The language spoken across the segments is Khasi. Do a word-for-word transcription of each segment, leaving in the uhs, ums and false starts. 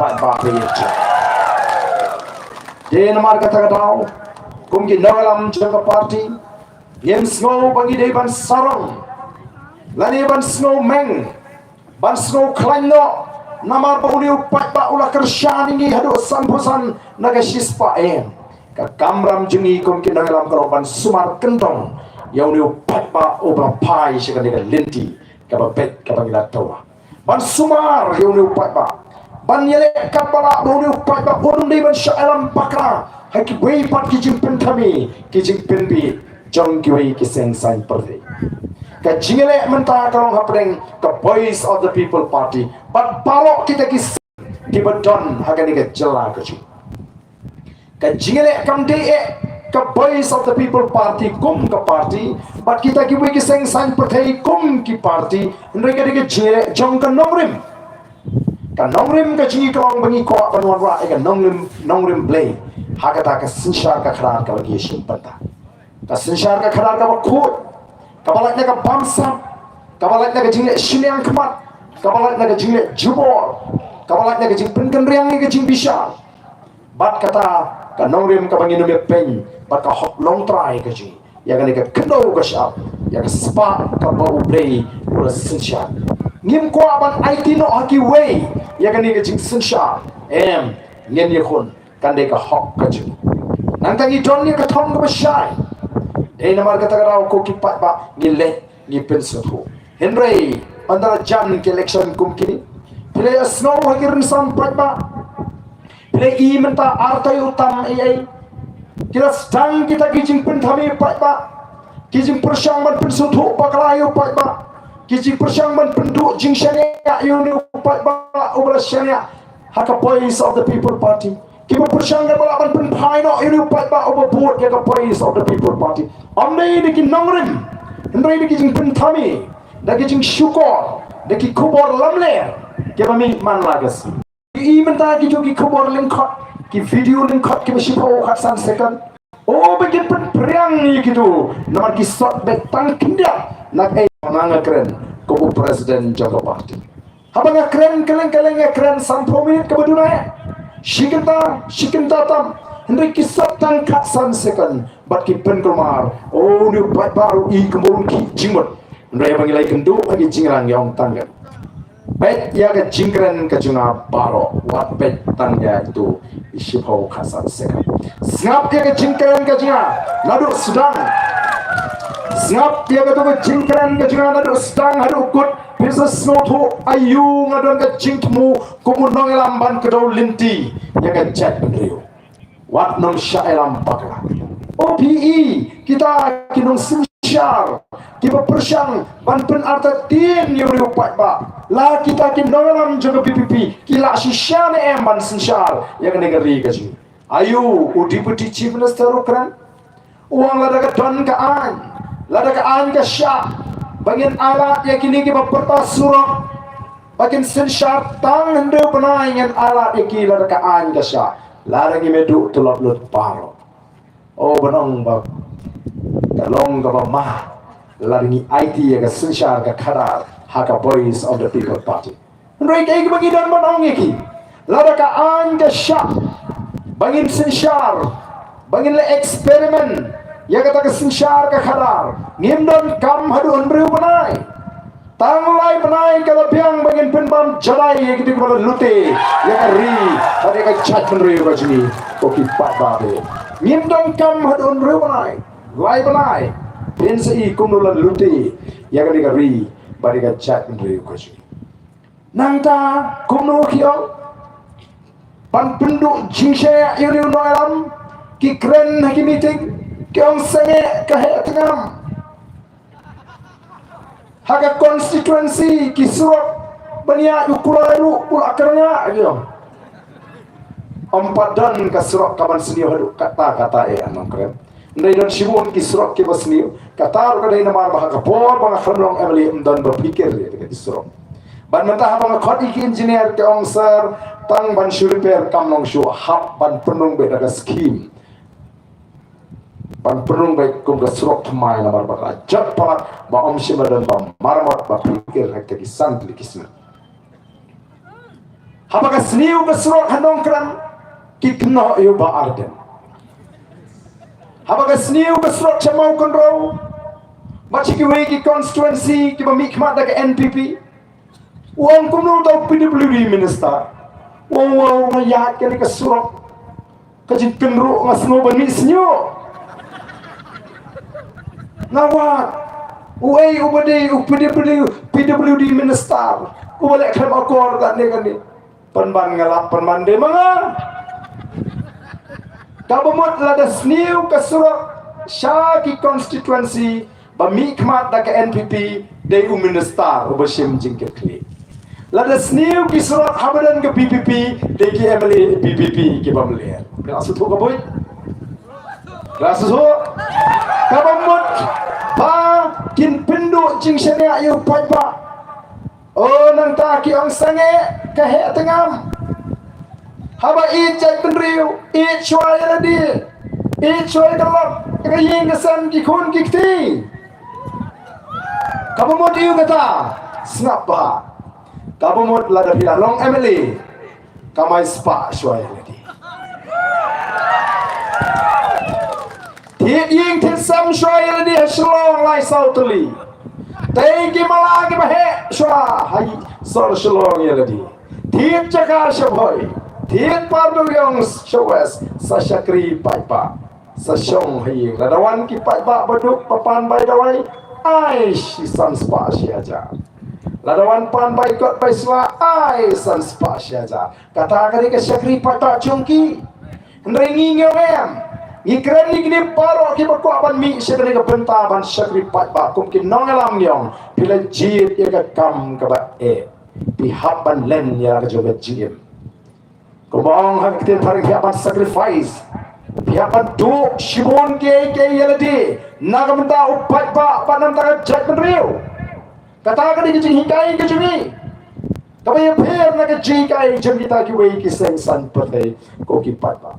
paidbah phi ïeit. Te namar kata ka daw, kum ki nongïalam jong ka party, ngim sngew ba ngi dei ban sarong lane ban sngew meng, ban sngew khlaiñ noh, namar ba une u paidbah u la kyrshan ïa ngi haduh sanphew san na ka shispah em. Ka kamram jong ngi kum ki nongïalam ka long ban sumar kyndong ïa une u paidbah uba phai sha kane ka lynti kaba beit kaba ngi la thaw. Ban sumar ïa une u paidbah, ban ïaleh katba lah ba une u paidbah un ym dei ban shah ïalam bakla ha kiwei pat ki jingpynthame, ki jingpynbieit jong kiwei ki seng saiñ pyrthei. Ka jingïaleh mynta ka long hapdeng ka Voice of the People Party bad baroh kita ki seng kiba don ha kane ka jylla ka jong ngi. Ka jingïaleh kam dei eh ka Voice of the People Party kum ka party bad kita kiwei ki seng saiñ pyrthei kum ki party, hynrei ka dei ka jingïaleh jong ka nongrim. Ka nongrim ka jong ngi ka long ba ngi kwah ban wanrah ïa ka nongrim, nongrim Blei ha kata ka synshar ka khadar kaba ngi ïashim bynta. Ka synshar ka khadar kaba khuid, kaba lait na ka bamsap, kaba lait na ka jingleh shiliang khmat, kaba lait na ka jingleh jubor, kaba lait na ka jingpynkynriang ïa ka jingbishar. Bad kata ka nongrim kaba ngin ym ïapeiñ bad ka hok longtrai ka jong ngi ïa kane ka khyndew ka shyiap, ïa ka spah kaba U Blei u la synshar. Ngim kwah ban aiti noh ha kiwei ïa kane ka jingsynshar. Em, ngin ïakhun, kan dei ka hok ka jong ngi. Nangta ngi don ïa ka thong kaba shai. Dei namar kata ka daw ko ki paidbah ngi leh, ngi pynsngewthuh. Hynrei ynda la jan ki election kum kine, phi la ïasngew ha ki rynsan paidbah, phi la i mynta artei u tam ei ei. Ki la sdang kita ki jingpynthame paidbah, ki jingpyrshang ban pynsngewthuh bakla ïa u paidbah, ki jingpyrshang ban pynduh jingshaniah ïa une u paidbah uba la shaniah ha ka Voice of the People Party. Kiba pyrshang katba lah ban pynphai noh ïa une u paidbah uba vote ïa ka Voice of the People Party. Ym dei da ki nongrim, hynrei da ki jingpynthame, da ki jingshukor, da ki khubor lamler kiba mih man la ka sngi. I mynta kito ki khubor lyngkhot, ki video lyngkhot kiba shiphew khatsan second. O, ba ki pynphriang ïa kito, namar ki sot beit tang khyndiat na kaei ba nga nga kren kum u president jong ka party. Haba nga kren kylleng kylleng, nga kren sanphew minit kaba duna eh. Shi kynta, shi kynta tam. Hynrei ki sot tang khatsan second bad ki pynkulmar. O, une u paidbah ruh i kumba un khih jingmut. Hynrei haba ngi la ïakynduh ha ki jingïalang, ngi ong tang kane. Peit ïa ka jingkren ka jong nga baroh, wat peit tang ïa itu i shiphew khatsan second. Sngap ïa ka jingkren ka jong nga naduh sdang. Sngap ïa kato ka jingkren ka jong nga naduh sdang haduh kut. Phi sa sngewthuh aïu nga don ka jingthmu kum u nongïalam ban kdew lynti ïa ka jaitbynriew. Wat nym shah ïalam bakla. O phi i kita ki nongsynshar kiba pyrshang ban pynartatien ïa u paidbah, la kita ki nongïalam jong ka V P P ki lah shisha ne em ban synshar ïa kane ka ri ka jong ngi? Aïu u Deputy Chief Minister u kren? U ong lada ka don ka aiñ, lada ka aiñ ka shah, ba ngin ailad ïa kine kiba pyrta surok ba kin synshar tang hynriew bnai, ngin ailad ïa ki lada ka aiñ ka shah. Lada ngim ïoh duh, to lap lut baroh. O, ban ong ba ka long kaba ma lada ngi aiti ïa ka synshar ka khadar ha ka Voice of the People Party. Hynrei kaei kaba ngi don ban ong ïa ki, lada ka aiñ ka shah ba ngin synshar, ba ngin leh experiment ïa kata ka synshar ka khadar, ngim don kam haduh hynriew bnai. Tang lai bnai ka la biang ba ngin pynbam jadai ïa kito kiba la lute ïa ka ri bad ïa ka jaitbynriew ka jong ngi. Ko ki paidbah, ngim don kam haduh hynriew bnai, lai bnai, phin sa i kumno la lute ïa kane ka ri bad ïa ka jaitbynriew ka jong ngi. Nangta kumno ki ong ban pynduh jingshaniah ïa une u nongïalam? Ki kren ha ki meeting, ki ong sangeh ka heh tngam. Ha ka constituency ki surok ban ïaid u kulai ruh u la kyrngah, ki ong. Ym pat don ka surok kaban sniew haduh katta katta eh, nongkren. Hynrei don shibun ki surok kiba sniew. Kata ruh ka dei namar ba ha ka por ba nga khlem long M L A ym don ba phikir ïa ki surok. Bad mynta haba nga khot ïa ki engineer, ki ong sir, tang ban shu repair kam long shuh, hap ban pynrung beit da ka scheme. Ban pynrung beit kum ka surok thymmai namar ba ka la jot palat ba ym shym la don ba maramot ba phikir ha kita ki san tylli ki snem. Haba ka sniew ka surok ha Nongkrem, ki kynnoh ïa u Bah Ardent. Haba ka sniew ka surok sha Mawkynrew, bad sha kiwei ki constituency kiba mihkhmat da ka N P P. U ong kumno uta u P W D minister. U ong, u ong, nga ïaid kane ka surok. Ka jingkynruh nga sngew ban mih shñiuh. Nga wad. Uei uba dei u P W D, P W D minister uba leh khlem akor kane kane. Pynban nga lap, pynban dei ma nga. Kaba mut lada sniew ka surok sha ki constituency ba mihkhmat da ka N P P, dei u minister uba shim jingkitkhlieh. Lada sniew ki surok haba don ka V P P, dei ki M L A V P P kiba mlien. Phi la sngewthuh ka buit? Phi la sngewthuh? Kaba mut ba kin pynduh jingshaniah ïa u paidbah. O, nangta ki ong sangeh ka heh tngam. Haba ïeit jaitbynriew, ïeit shuwa ïa lade, ïeit shuwa ïa ka lok, ïa ka ïing ka sem, ki khun ki kti. Kaba mut ïa u kata, sngap bha. Kaba mut lada phi la long M L A, kamai spah shuwa ïa lade. Thied ïing thied sem shuwa ïa lade ha Shillong lai saw tylli. Tei ki mala kiba heh shuwa ha sor Shillong ïa lade. Thied jaka sha Bhoi. Thied par dewïong sha West, sa shakri paidbah. Sa shong ha ïing. Lada wan ki paidbah ba duk ba pan bai dawai, ai shi san spah shi hajar. Lada wan pan bai kot bai sla, ai san spah shi hajar. Kata ka dei ka shakri paidbah jong ki. Hynrei ngi ngi ong em. Ngi kren ïa kine baroh kiba kwah ban mih sha kane ka bynta ban shakri paidbah kum ki nongïalam, ngi ong, phi la jied ïa ka kam kaba eh. Phi hap ban len ïa la ka jong ka jingim. Kumba ong ha ka ktien phareng, phi hap ban sacrifice. Phi hap ban duh shibun kiei kiei ïa lade na ka bynta u paidbah bad na ka bynta ka jaitbynriew. Kata ka dei ka jinghikai ka jong ngi. Kaba ïapher na ka jinghikai jong kita kiwei ki seng saiñ pyrthei ko ki paidbah.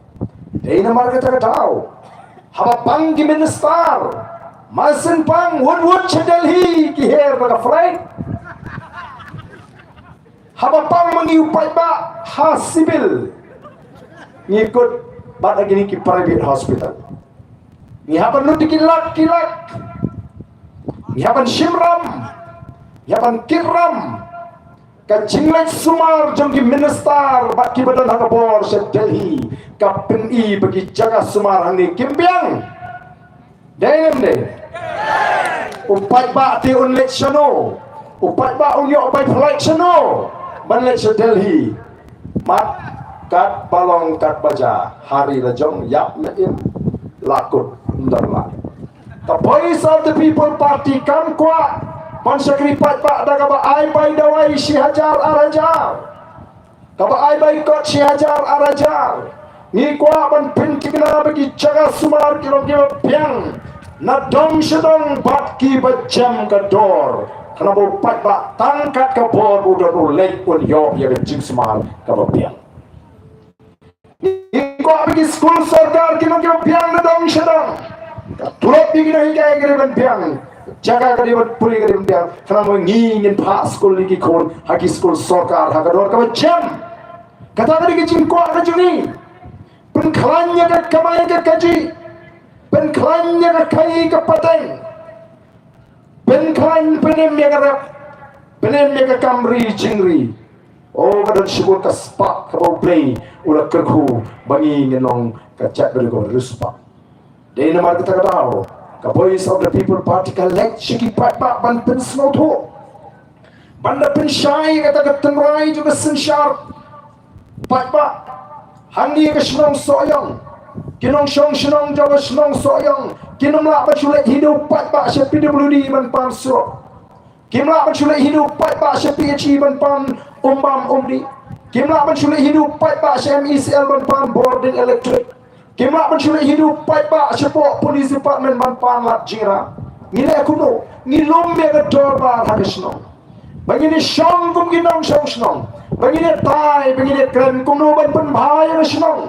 Dei namar kata ka daw, haba pang ki minister, mar syn pang wut wut sha Delhi ki her na ka flight. Haba pang ma ngi u paidbah ha civil, ngi kut bad ha kine ki private hospital. Ngi hap ban lut ki lak ki lak. Ngi hap ban shim ram. Ngi hap ban kit ram. Ka jingleit sumar jong ki minister bad kiba don ha ka bor sha Delhi ka pyni ba ki jaka sumar hangne kim biang. Dei ne em dei? U paidbah te un leit shano? U paidbah un ïoh bai flight shano ban leit sha Delhi? Mat, katba long katba jia, ha ri la jong, ïap ne im, la kut, ym don lad. Ka Voice of the People Party kam kwah ban shakri paidbah da kaba ai bai dawai shi hajar ar hajar, kaba ai bai kot shi hajar ar hajar. Ngi kwah ban pynthikna ba ki jaka sumar ki long kiba biang na dong sha dong bad kiba jem ka dor, khnang ba u paidbah tang kat ka bor ba u don u leit un ïoh ïa ka jingsumar kaba biang. Ngi kwah ba ki skul sorkar ki long kiba biang na dong sha dong. Ka tulop ïa ki nonghikai ka dei ban biang. Jaka ka dei ban pule ka dei ban biang. Khnang ba ngi ngin phah skul ïa ki khun ha ki skul sorkar ha ka dor kaba jem. Kata ka dei ka jingkwah ka jong ngi. Pynkhlaiñ ïa ka kamai ka kajih. Pynkhlaiñ ïa ka khaïi ka pateng. Pynkhlaiñ, pynim ïa ka rep, pynim ïa ka kam ri jingri. O, ka don shibun ka spah kaba U Blei u la kyrkhu ba ngi ngin long ka jaitbynriew kaba riewspah. Dei namar kata ka daw ka Voice of the People Party ka leit sha ki paidbah ban pynsngewthuh, ban da pynshai kata ka tynrai jong ka synshar paidbah. Hangne ka shnong Sohiong, ki nongshong shnong jong ka shnong Sohiong kim lah ban shu leit hi da u paidbah sha P W D ban pan surok. Kim lah ban shu leit hi da u paidbah sha P H E ban pan umbam umdih. Kim lah ban shu leit hi da u paidbah sha M E C L ban pan bording electric. Kim lah ban shu leit hi da u paidbah shapoh police department ban pan lad jingrang. Ngi leh kumno? Ngi lum ïa ka dorbar ha ka shnong. Ba ngin ïa shong kum ki nongshong shnong. Ba ngin ïa tai, ba ngin ïa kren kumno ban pynbha ïa ka shnong.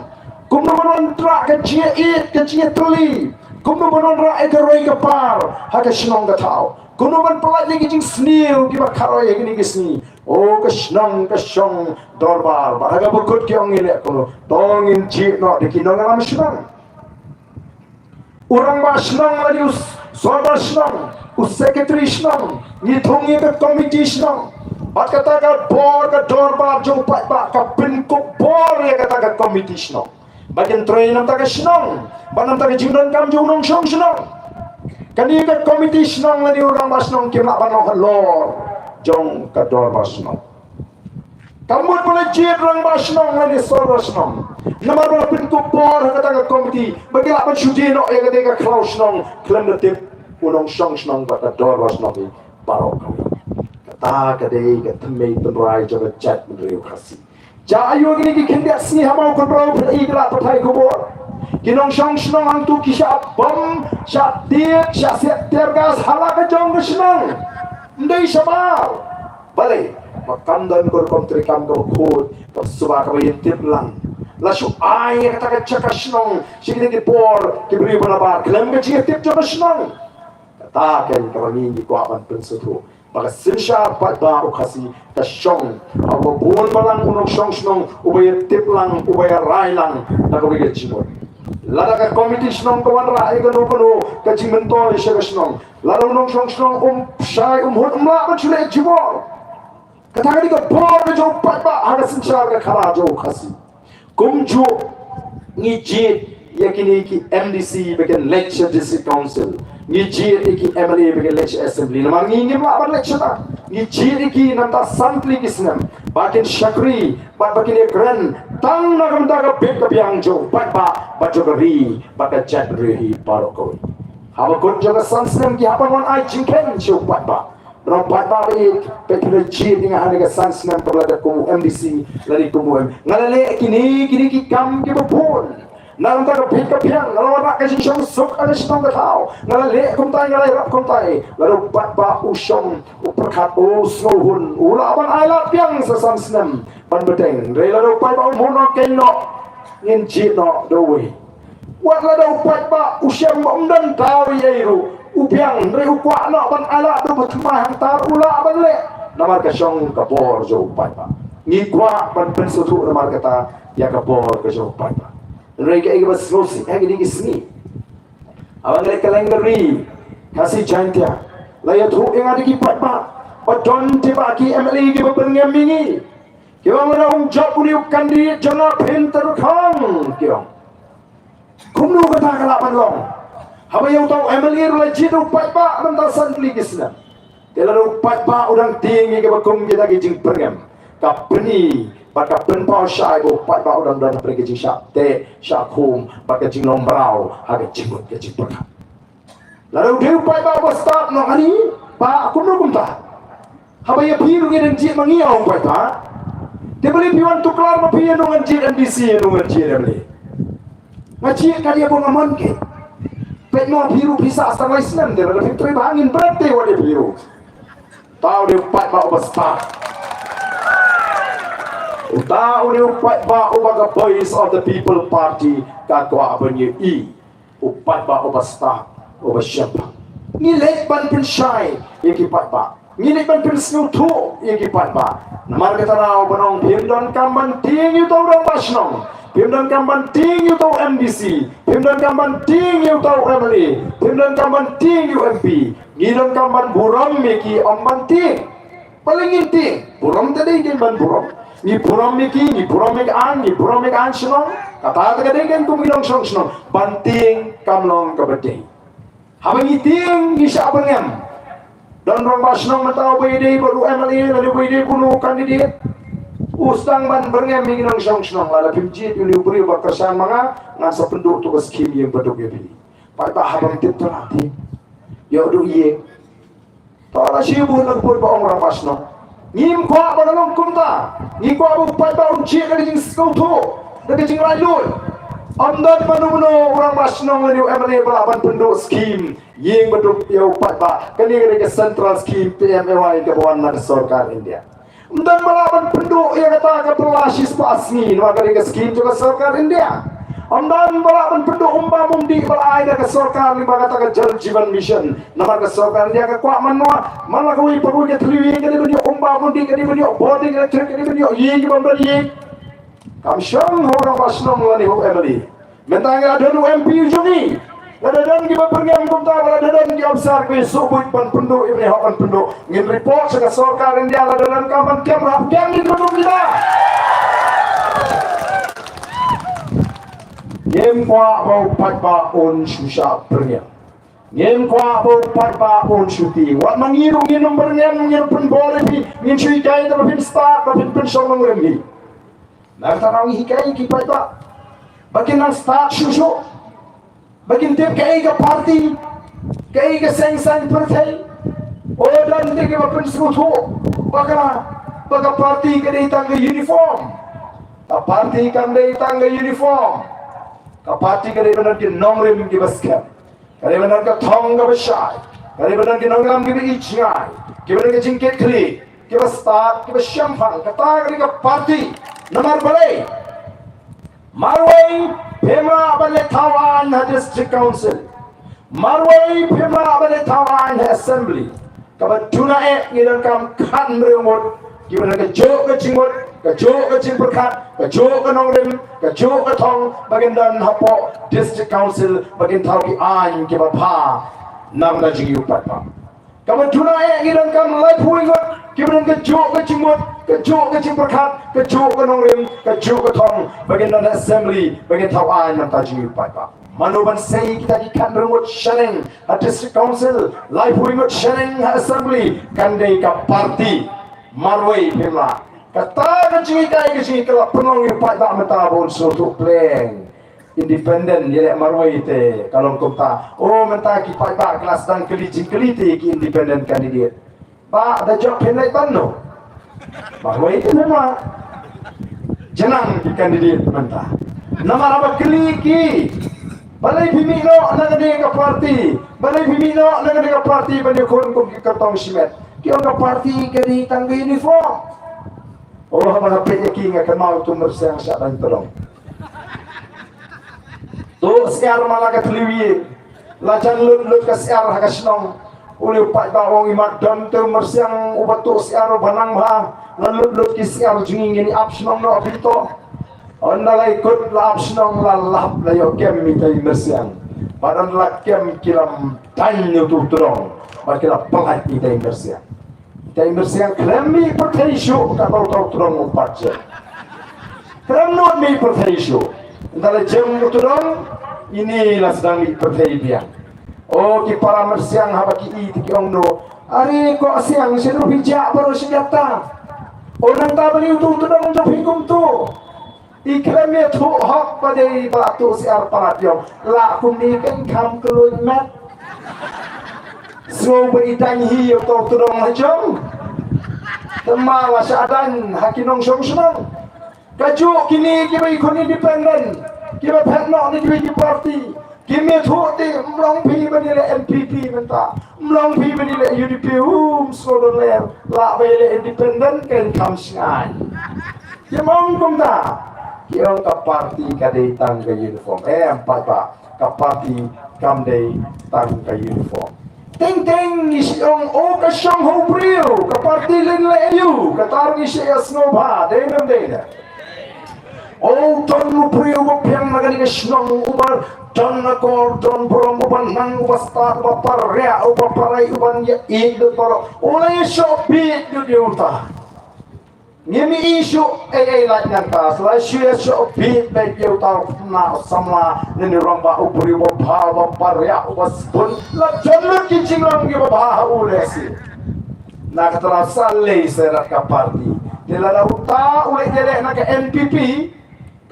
Kumno ban wanrah ka jingïeit, ka jingïatylli. Kumno ban wanrah ïa ka roi ka par ha ka shnong ka thaw. Kumno ban pyllait ïa ki jingsniew kiba kharoi ha kine ki sngi. O ka shnong ka shong dorbar, bad ha kaba kut ki ong ngi leh kumno, to ngin jied noh da ki nongïalam shnong. U rangbah shnong lane u sordar shnong, u secretary shnong, ngi thung ïa ka komiti shnong. Bad kata ka bor ka dorbar jong u paidbah ka pynkup bor ïa kata ka komiti shnong. Ba kin trei na ka bynta ka shnong, bad na ka bynta ka jingdonkam jong u nongshong shnong. Kane ka komiti shnong lane u rangbah shnong kim lah ban long halor jong ka dorbar shnong. Ka mut ba la jied rangbah shnong lane sordar shnong, namar ba la pynkup bor ha kata ka komiti ba ki lah ban shu jied noh ïa kata ka khlaw shnong khlem da tip u nongshong shnong bad ka dorbar shnong hi baroh kawei. Kata ka dei ka thymmei tynrai jong ka jaitbynriew Khasi. Jia aiu kine ki khyndiat sngi ha Mawkynrew phi la pathai khubor, ki nongshong shnong hangtu ki shah bom, shah tied, shah siat tear gas ha la ka jong ka shnong. Ym dei shabar. Balei? Ba kam don ka rukom treikam kaba khuid, kaba suba, kaba ïatip lang. La shu ai ïa kata ka jaka shnong sha kine ki bor ki briew ba nabar khlem ka jingïatip jong ka shnong. Kata kein kaba ngi ngi kwah ban pynsngewthuh ba ka synshar paidbah u Khasi ka shong ha uba bun balang u nongshong shnong uba ïatip lang, uba ïarai lang na kawei ka jingmut. Lada ka komiti shnong ka wanrah ïa kano kano ka jingmyntoi sha ka shnong, lada u nongshong shnong um shai, um hut, um lah ban shu leh jubor, kata ka dei ka bor ka jong u paidbah ha ka synshar ka khadar jong u Khasi. Kumjuh ngi jied ïa kine ki M D C ba kin leit sha District Council, ngi jied ïa ki M L A ba kin leit sha Assembly, namar ngi ngim lah ban leit shata. Ngi jied ïa ki na ka bynta san tylli ki snem ba kin shakri bad ba kin ïakren tang na ka bynta ka bit ka biang jong u paidbah bad jong ka ri bad ka jaitbynriew hi baroh kawei. Haba kut jong ka san snem ki hap ban wan ai jingkheiñ sha u paidbah. Ba u paidbah ba ïeit, peit phi la jied ïa nga ha kane ka san snem, kaba la dep kum u M D C lane kum u M, nga la leh kine kine ki kam kiba bun. Na ka bynta ka bit ka biang nga la wanrah ka jingshongsuk ha ka shnong ka thaw. Nga la leh kumtai, nga la ïarap kumtai. Lada u paidbah u shong, u pyrkhat, u sngewhun, u lah ban ailad biang sa san snem ban bteng. Hynrei lada u paidbah um hut noh, kheiñ noh, ngin jied noh da uwei. Wat lada u paidbah u shem ba um don daw ei ei ruh, u biang, hynrei u kwah noh ban ailad da uba thymmai hangta ruh u lah ban leh, namar ka shong ka bor jong u paidbah. Ngi kwah ban pynsngewthuh namar kata ïa ka bor ka jong u paidbah. Hynrei kaei kaba sngewsih ha kine ki sngi, haba nga leit kylleng ka ri Khasi Jaiñtia, la ïathuh ïa nga da ki paidbah ba don te ba ki M L A kiba byrngem ïa ngi, kiba ong, lada um jop une u candidate jong nga phin tyrkhong, ki ong. Kumno kata ka lah ban long? Haba ïa uta u M L A ruh la jied da u paidbah mynta san tylli ki snem. Te lada u paidbah u dang tieng ïa kiba kum kita ki jingpyrngem, ka pyni bad ka pynpaw shai ba u paidbah u dang don hapdeng ka jingshah teh shah khum bad ka jinglong mraw ha ka jingmut ka jingpyrkhat. Lada u dei u paidbah uba stad noh, ani, ba kumno kumta? Haba ïa phi ruh ngi dang jied ma ngi, ong u paidbah. Te balei phi wan tuklar ma phi, ïa no ngan jied M D C, ïa no ngan jied M L A? Nga jied kat ïa ba nga mon kein. Peit mo, phi ruh phi sah sa lai snem, te lada phi trei bha ngin bret te wat ïa phi ruh. Uta u dei u paidbah uba stad. Uta u dei u paidbah uba ka Voice of the People Party ka kwah ban ïohi. U paidbah uba stad, uba shemphang. Ngi leit ban pynshai ïa ki paidbah. Ngi leit ban pynsngewthuh ïa ki paidbah. Namar kata nga ong, phim donkam ban tieng ïa uta u rangbah shnong. Phim donkam ban tieng ïa uta u M D C. Phim donkam ban tieng ïa uta u M L A. Phim donkam ban tieng ïa u M P. Ngi donkam ban burom ïa ki, ym ban tieng. Balei ngin tieng? Burom te dei kein ban burom. Ngi burom ïa ki, ngi burom ïa ka aiñ, ngi burom ïa ka aiñ shnong. Kata te ka dei kein kum ki nongshong shnong. Ban tieng kam long kaba dei. Haba ngi tieng ngi shah byrngem. Don rangbah shnong mynta uba ïadei bad u M L A lane uba ïadei bad u candidate, u sdang ban byrngem ïa ki nongshong shnong. Lada phim jied ïa une u briew ba kyrshan ma nga, ngan sa pynduh ïa ka skhim ïing baduk ïa phi. Paidbah, haba ngim tip tang tieng, ïoh duh ïing. To la shu bun la ka bun ba ong rangbah shnong. Ngim kwah ba ka long kumta. Ngi kwah ba u paidbah un jied da ka jingsngewthuh, da ka jinglaitluid. Ym don mano mano u rangbah shnong lane u M L A ba lah ban pynduh skhim ïing baduk ïa u paidbah. Kane ka dei ka central scheme P M A Y kaba wan na ka sorkar India. Ym don ba lah ban pynduh ïa kata ka pynlah shispah sngi, namar ka dei ka skhim jong ka sorkar India. Ym don ba lah ban pynduh umbam umdih ba la ai da ka sorkar lyngba kata ka Jal Jeevan Mission. Namar ka sorkar India ka kwah man la kawei pa kawei ka thliew ïing ka dei ban ïoh umbam umdih, ka dei ban ïoh bording electric, ka dei ban ïoh ïing ki bym don ïing. Kam shong ha u rangbah shnong lane ha u M L A. Mynta nga don u M P u jong ngi. Lada don kiba pyrngem kumta, lada don ki ophisar kiba sngewbha ban pynduh, ïa u hok ban pynduh, ngin report sha ka sorkar India, lada don kam ban kem, hap kem, ngin pynduh kita. Ngim kwah ba u paidbah un shu shah pyrngem. Ngim kwah ba u paidbah un shu tieng. Wat ma ngi ruh ngin ym pyrngem, ngin pynbor ïa phi, ngin shu hikai te ba phin stad, ba phin pynshong nongrim hi. Na kata ngi hikai ki paidbah ba kin nang stad shuh shuh, ba kin tip kaei ka party, kaei ka seng saiñ pyrthei. O, don te kiba pynsngewthuh ba ka, ba ka party ka dei tang ka uniform. Ka party kam dei tang ka uniform. Ka party ka dei ban don ki nongrim kiba skhem. Ka dei ban don ka thong kaba shai. Ka dei ban don ki nongïalam kiba ïeit jngai, kiba don ka jingkitkhlieh, kiba stad, kiba shemphang. Kata ka dei ka party. Namar balei? Marwei phim lah ban leit thaw aiñ ha District Council. Marwei phim lah ban leit thaw aiñ ha Assembly. Kaba duna eh ngi donkam khathynriew ngut kiba don ka juh ka jingmut, ka juh ka jingpyrkhat, ka juh ka nongrim, ka juh ka thong, ba kin don hapoh District Council, ba kin thaw ki aiñ kiba bha na ka bynta jong ngi u paidbah. Kaba duna eh ngi donkam laiphew ngut kiba don ka juh ka jingmut, ka juh ka jingpyrkhat, ka juh ka nongrim, ka juh ka thong, ba kin don Assembly, ba kin thaw aiñ na ka bynta jong ngi u paidbah. Mano ban sei kita ki khathynriew ngut shaneng ha District Council, laiphew ngut shaneng ha Assembly? Kan dei ka party. Marwei phim lah. Kata ka jinghikai ka jinghikai ka la pynlong ïa u paidbah mynta ba un sngewthuh pleng. Independent ïaleh marwei te ka long kumta. O, mynta ki paidbah ki la sdang kylli jingkylli te ki independent candidate. Ba da jop phin leit ban no? Marwei te ma. Janang ki candidate mynta. Namar haba kylli ki, balei phi mih noh na kane ka party? Balei phi mih noh na kane ka party ban ïakhun kum ki kyrtong shimet? Ki ong ka party ka dei tang ka uniform. O, haba nga peit ïa ki nga kynmaw ïa utu u myrsiang shah dang tdong. Tuh syiar ma la ka thliew ïing. La jan lut lut ka syiar ha ka shnong. U lei u paidbah u ong, i mat, don te u myrsiang uba tuh syiar uba nang bha. La lut lut ki syiar jong ngi, ngin ïa ap shnong noh phi to. Ynda la ïakut la ap shnong, la lap la ïoh kem ita i myrsiang. Bad ynda la kem ki la daiñ ïa utu u tdong bad ki la pyllait ita i myrsiang. Ita i myrsiang khlem mih pyrthei shuh, kata uta u tdong um pat jem. Khlem nud mih pyrthei shuh. Ynda la jem u tdong, ine la sdang mih pyrthei biang. O, ki para myrsiang haba ki i te ki ong noh, are ko siang, sha ruh phi jah baroh shi katta. O, nangta balei utu u tdong jong phi kumto? I khlem ïathuh hok ba dei ba tuh syiar palat ïong. Lah kumne kan kham kloi met. Sngew ba i dang hi ïa uto u tdong ha jong. Te ma la shah dang ha ki nongshong shnong. Kajuh kine kiba i khun independent, kiba phet noh na kiwei ki party. Kim ïathuh te, ym long phi ban ïaleh N P P mynta, ym long phi ban ïaleh U D P, um, sngewdon ler, lah ba ïaleh independent kan kham shngaiñ. Kim ong kumta, ki ong ka party ka dei tang ka uniform. Em pat ba, ka party kam dei tang ka uniform. Teng teng ngi shu ong, o, ka shong ha u briew, ka party lynleh aïu, kata ruh ngi shu ïa sngewbha, dei ne ym dei ne? O, don u briew uba biang na kane ka shnong, uba don akor, don burom, uba nang, uba stad, uba pariah, uba parai, uban ïa ïeit lut baroh. U la ïa shoh bieit lut ïa uta. Ngim i shuh ei ei lait nangta, sa la shu ïa shoh bieit beit ïa uta u khynnah u samla, ne u rangbah, u briew uba bha, uba pariah, uba sbun. La don lut ki jinglong kiba bha ha u lehse. Na kata la sa lei sa rat ka party. Te lada uta u leit ïaleh na ka N P P,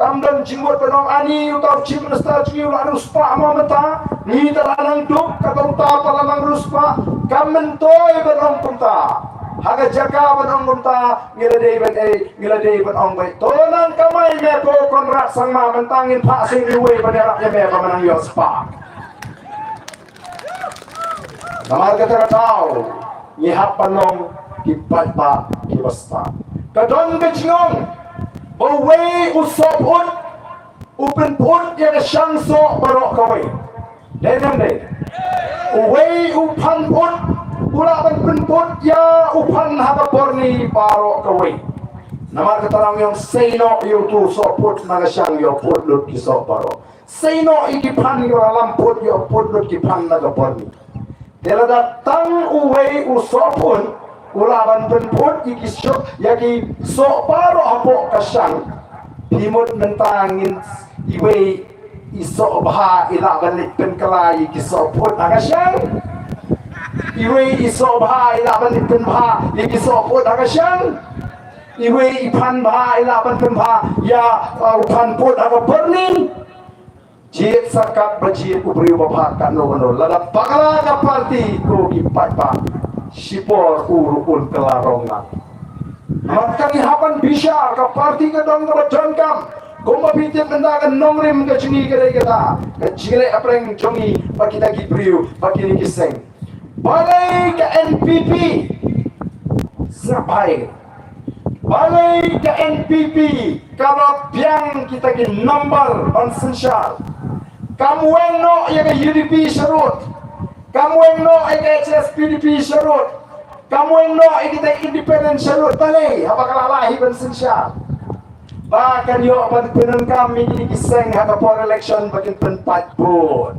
kam don jingmut ban ong, ani uta u Chief Minister jong ngi u la riewspah mo mynta, ngi te la nang duk, kata uta pat la nang riewspah. Kam myntoi ban ong kumta. Ha ka jaka ban ong kumta, ngi la dei ban ei, ngi la dei ban ong beit, to nang kamai me ko Conrad Sangma, mynta ngin phah seng iwei ban ïarap ïa me ba men nang ïoh spah. Namar kata ka daw ngi hap ban long ki paidbah kiba stad. Ka don ka jingong ba uwei u soh ut, u pynput ïa ka shang soh baroh kawei. Dei ne em dei? Uwei u phan put, u lah ban pynput ïa u phan ha ka byrni baroh kawei. Namar kata ngi ong sei noh ïa utu u soh put na ka shang, ïa put lut ki soh baroh. Sei noh ïa ki phan, ïa lam put, ïa put lut ki phan na ka byrni. Te lada tang uwei u soh put u lah ban pynput ïa ki soh, ïa ki soh baroh hapoh ka shang. Phi mut mynta ngin, iwei i soh bha i lah ban leit pynkylla ïa ki soh put ha ka shang? Iwei i soh bha i lah ban leit pynbha ïa ki soh put ha ka shang? Iwei i phan bha i lah ban pynbha ïa, uh, u phan put ha ka byrni? Jied sa katba jied u briew ba bha katno katno, lada bakla ka party ko ki paidbah, shipor u ruh un kylla rong lang. Namar kata ngi hap ban bishar, ka party ka don kaba donkam. Kumba phi tip mynta ka nongrim ka jong ngi ka dei kata, ka jingleh hapdeng jong ngi bad kita ki briew bad kine ki seng. Balei ka N P P? Sngap bha. Balei ka N P P ka la biang kita ki number ban synshar? Kam weng noh ïa ka U D P sharud. Kam weng noh ïa ka H S P D P sharud. Kam weng noh ïa kita independent sharud. Balei haba ka la lah hi ban synshar? Ba kan ïoh ban pyndonkam ïa kine ki seng ha ka por election ba kin pynpait vote.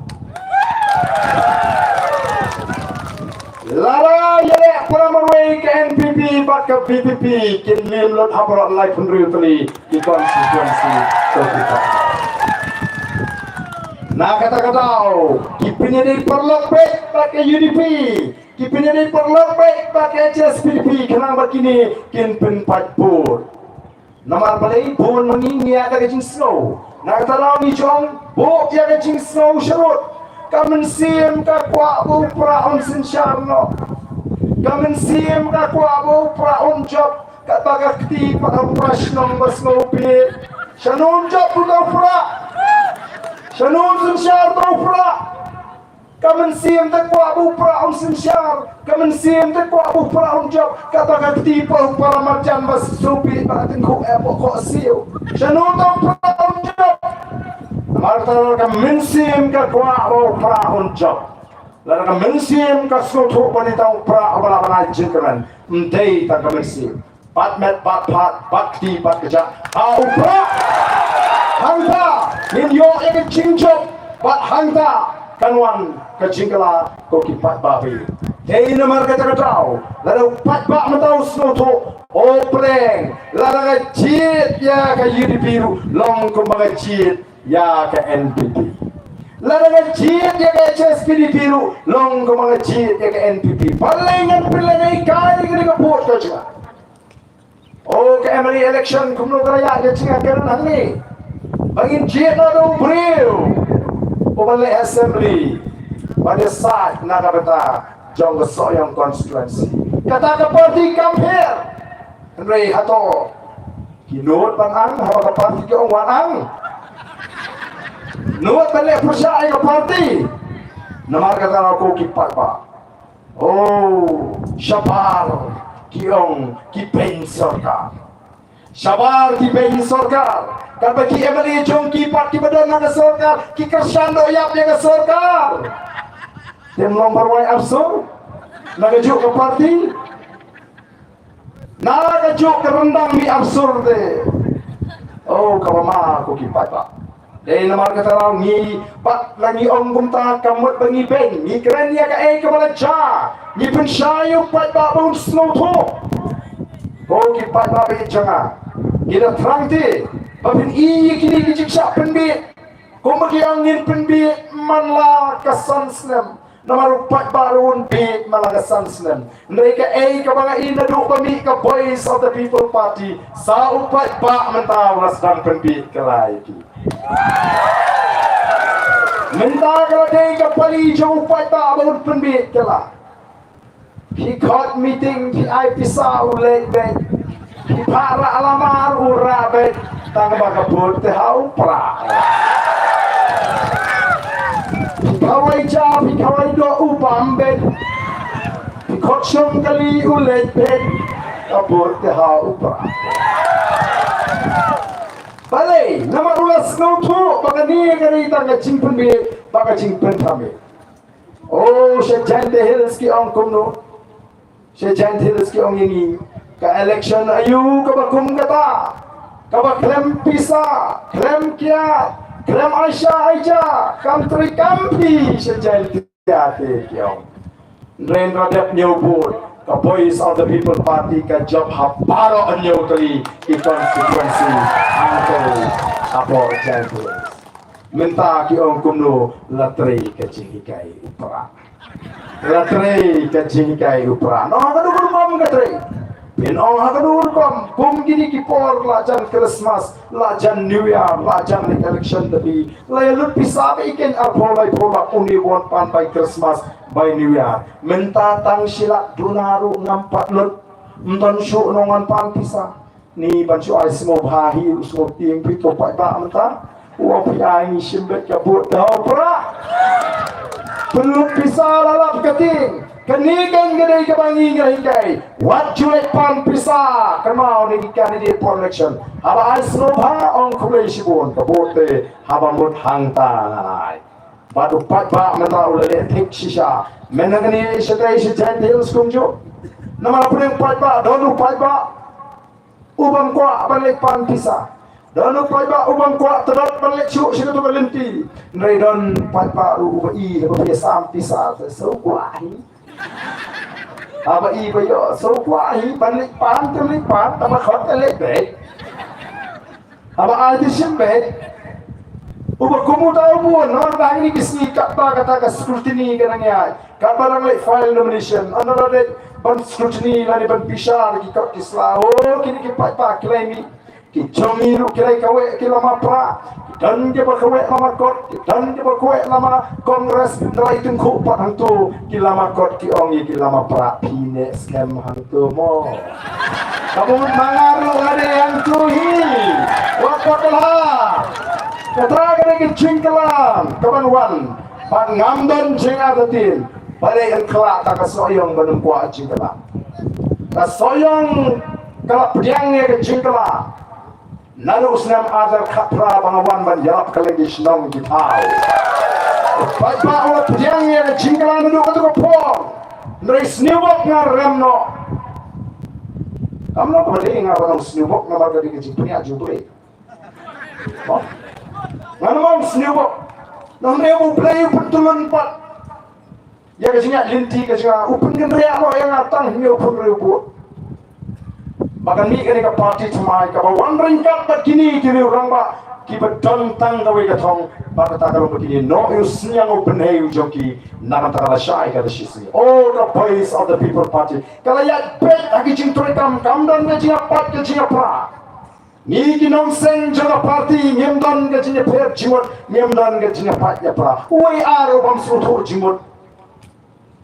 Lada ïaleh para marwei ka N P P bad ka V P P, kin lim lut ha baroh laiphew hynriew tylli ki constituency. Na kata ka daw, ki pynïadei paralok beit bad ka U D P, ki pynïadei paralok beit bad ka H S P D P, khnang ba kine kin pynpait vote. Namar balei? Bun ma ngi ngi ïa da ka jingsngew. Na kata daw ngi ju ong, buh ïa ka jingsngew sharud. Ka mynsiem ka kwah ba u Prah un synshar noh. Ka mynsiem ka kwah ba u Prah un jop. Katba ka kti pat ha u Prah shnong ba sngewbha. Shano un jop uta u Prah? Shano un synshar uta u Prah? Ka mynsiem te kwah ba u Prah un synshar. Ka mynsiem te kwah ba u Prah un jop. Kata ka kti pat u para marjan ba sngewbha ba la tyngkhuh eh ba khohsiew. Shano uta u Prah un jop? Namar kata ka mynsiem ka kwah ba u Prah un jop. Lada ka mynsiem ka sngewthuh ba dei tang u Prah uba la ban ai jingkyrmen, ym dei tang ka mynsiem. Bad met bad phad, bad kti bad kjat, ha u Prah. Hangta ngin ïoh ïa ka jingjop, bad hangta kan wan ka jingkylla ko ki paidbah. Dei namar kata ka daw, lada u paidbah mynta u sngewthuh, u pyrshang, lada ka jied ïa ka U D P ruh long kumba ka jied ïa ka N P P. Lada ka jied ïa ka H S P D P ruh long kumba ka jied ïa ka N P P. Balei ngan pynlehkai ïa ka vote ka jong nga? O, ka M L A election kumno ka la ïaid ka jingkren hangne? Ba ngin jied na u briew uba leh assembly ba dei side na ka bynta jong ka Sohiong constituency. Kata ka party kam pher. Hynrei hato ki nud ban ang haba ka party ki ong wan ang? Nud ban leh pyrshah ïa ka party. Namar kata ko ki paidbah. Oh, shabar ki ong ki beiñ sorkar. Shabar ki beiñ sorkar. Katba ki M L A jong ki pat kiba don ha ka sorkar ki kyrshan doh ïap ïa ka sorkar. Tem long barwai arsur na kajuh ka party. Na kajuh ka ryndang mih arsur te. Oh, kaba ma ko ki paidbah. Dei namar kata ngi pat la ngi ong kumta, ka mut ba ngi beiñ, ngi kren ïa kaei kaba la jia, ngi pynshai ïa u paidbah ba un sngewthuh. Ko ki paidbah ba ïeit jong nga, ngi da thrang te ba phin ïoh ïa kine ki jingshah pynbiej. Kumba ki ong ngin pynbiej man la ka san snem. Namar u paidbah ruh un biej man la ka san snem. Hynrei kaei kaba nga i naduh ba mih ka Voice of the People Party, sa u paidbah mynta u la sdang pynbiej kylla ïa ki. Mynta ka la dei ka pali jong u paidbah ba un pynbiej kylla. Phi khot meeting, phi ai pisa, u leit beit. Phi phah rah lamar, u rah beit. Tang ba ka vote te ha u Prah. Phi khawai ja, phi khawai doh, u bam beit. Phi khot shong kali, u leit beit. Ka vote te ha u Prah. Balei? Namar u la sngewthuh kane ka dei tang ka jingpynbeit bad ka jingpynthame. Oh, sha Jaintia Hills ki ong kumno? Sha Jaintia Hills ki ong ïa ngi, ka election aïu kaba kum kata, kaba khlem pisa, khlem kiad, khlem aisha aija, kam trei kam phi sha Jaintia te ki ong. Hynrei ynda dep ñiew vote, ka Voice of the People Party ka jop ha baroh hynñiew tylli ki constituency hangtei hapoh Jaintia Hills. Mynta ki ong kumno? La trei ka jinghikai u Prah. La trei ka jinghikai u Prah. Ong ha kano ka rukom ka trei? Phin ong ha kano ka rukom? Kum kine ki por la jan Christmas, la jan New Year, la jan election, da phi la ïa lut pisa ba i keiñ arphew laiphew lak, une u wan pan bai Christmas, bai New Year. Mynta tang shi lak duna ruh ngam pat lut. Ym don shuh nongwan pan pisa. Ni ban shu ai sngewbha hi, u sngewtieng phi to paidbah mynta. U ong phi ai ngi shim beit ka vote da u Prah. Pynlut pisa la lap ka tieng. Kane keiñ ka dei kaba ngi ngi hikai. Wat ju leit pan pisa. Kynmaw ni ki candidate for election. Haba ai sngewbha ong khublei shibun, ka vote te haba mut hangta ngan ai. Bad u paidbah mynta u la leh thik shisha. Mynta kane shatei sha Jaintia Hills kumjuh. Namar pdeng paidbah, don u paidbah u bym kwah ban leit pan pisa. Don u paidbah u bym kwah tdot ban leit shuh sha kato ka lynti. Hynrei don paidbah ruh uba i haba phi sam pisa te shu kwah hi. Haba i ba ïoh shu kwah hi ban leit pan te leit pan, tang ba khot te leit beit. Haba ai te shim beit. Uba kum uta u bun, namar ba hangne ki sngi katba kata ka scrutiny ka nang ïaid. Katba dang leit file nomination, ynda la dei ban scrutiny lane ban bishar ki kot ki sla. Oh, kine ki paidbah ki la mih. Ki jong ngi ruh ki la kaweh ki lama Prah. Ki don kiba kaweh lama kot, ki don kiba kaweh lama Congress, ynda la i tyngkhuh pat hangto ki lama kot ki ong ïa ki lama Prah, phi neh skhem hangto mo. Ka mut ma nga ruh nga dei hangto hi. Wat pat la. Kata ka dei ka jingkylla kaban wan. Bad ngam don jingartatien. Balei yn kylla ta ka Sohiong ban ym kwah jingkylla? Ka Sohiong ka la pdiang ïa ka jingkylla naduh u snem ar hajar khatphra ba nga wan ban ïalap kylleng ki shnong ki thaw. Paidbah u la pdiang ïa ka jingkylla naduh kato ka por. Hynrei sniewbok nga rem noh. Kam long kaba dei nga ba long sniewbok namar ka dei ka jingpynïaid jong U Blei. Mo? Ngan ong sniewbok. Nang ne U Blei u pyntyllun pat ïa ka jingïaid lynti ka jong nga, u pynkynriah noh ïa nga tang hynñiew phew hynriew vote. Ba kan mih kane ka party thymmai kaba wan ryngkat bad kine ki riew rangbah kiba don tang kawei ka thong, ba kata ka long ba kine noh ïa u synñiang u bynhei u jong ki na ka bynta ka lashai ka lashisngi. Oh, ka Voice of the People Party ka la ïaid beit ha ki jingtrei kam, kam don ka jingïapait ka jingïapra. Ngi ki nongseng jong ka party ngim don ka jingïapher jingmut, ngim don ka jingïapait ïapra. Uwei ar u bym sngewthuh jingmut.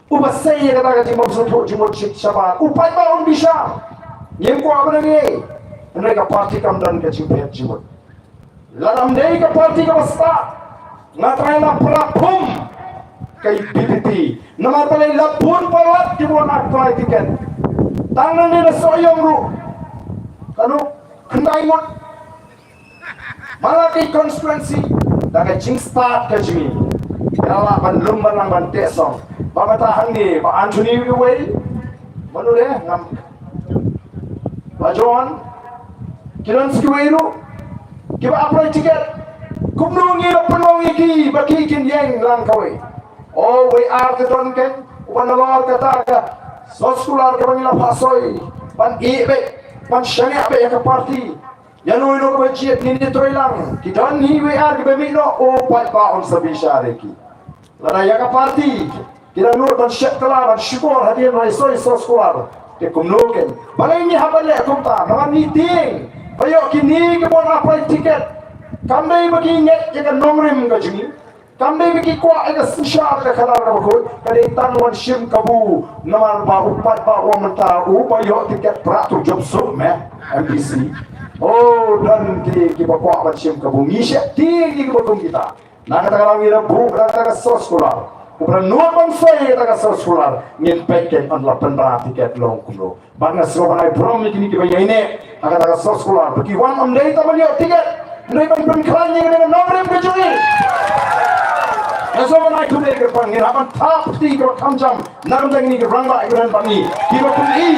Uba sei ïa kata ka jingbym sngewthuh jingmut shit shabar, u paidbah un bishar. Ngim kwah ban ong ei. Hynrei ka party kam don ka jingpher jingmut. Lada ym dei ka party kaba stad, nga trai la pra phum ka VPP. Namar balei la bun palat kiba wan apply ticket. Tang nangne na Sohiong ruh, kano, khyndai ngut. Malaki constituency, da ka jingstad ka jong ngi, ngi la lah ban lum ban lang ban teh song. Ba kata hangne, Bah Anthony uwei, mano de, ngam, Bah John, ki don sa kiwei ruh kiba apply ticket. Kumno ngi la pynlong ïa ki ba ki kin ïeng lang kawei? Oh, wei ar te don ken, uba nalor kata ka soskular kaba ngi la phah soi ban ïeh beit, ban shaniah beit ïa ka party. Ïa no ïa no kaba jied ngin ïa trei lang. Ki don hi wei ar kiba mih noh, oh paidbah un sa bishar ïa ki. Lada ïa ka party ki dang nud ban shet kylla ban shukor hadien ba la soi soskular, te kumno ken? Balei ngi hap ban leh kumta? Namar ngi tieng ba ïoh kine kiba wan apply ticket kam dei ba ki ngeit ïa ka nongrim ka jong ngi. Kam dei ba ki kwah ïa ka synshar ka khadar kaba khuid, ka dei tang ban shim kabu. Namar ba u paidbah u ong mynta uba ïoh ticket Prah to jop suk me MDC. Oh, don ki, kiba kwah ban shim kabu. Ngi sheptieng ïa kiba kum kita. Na kata ka daw ngi la buh da kata ka soskular. Uba nud ban soi ïa kata ka soskular, ngin peit ken ban la pynbna ticket long kumno. Bad nga sngewbha ai burom ïa kine kiba ïaineh ha kata ka soskular ba ki wan ym dei tang ban ïoh ticket, Hynrei ban pynkhlaiñ ïa kane ka nongrim ka jong ngi. Nga sngewbha ban ai khublei kyrpang, ngin hap ban thap kti kaba kham jam na ka bynta kine ki rangbah kiba don bad ngi, kiba pyni,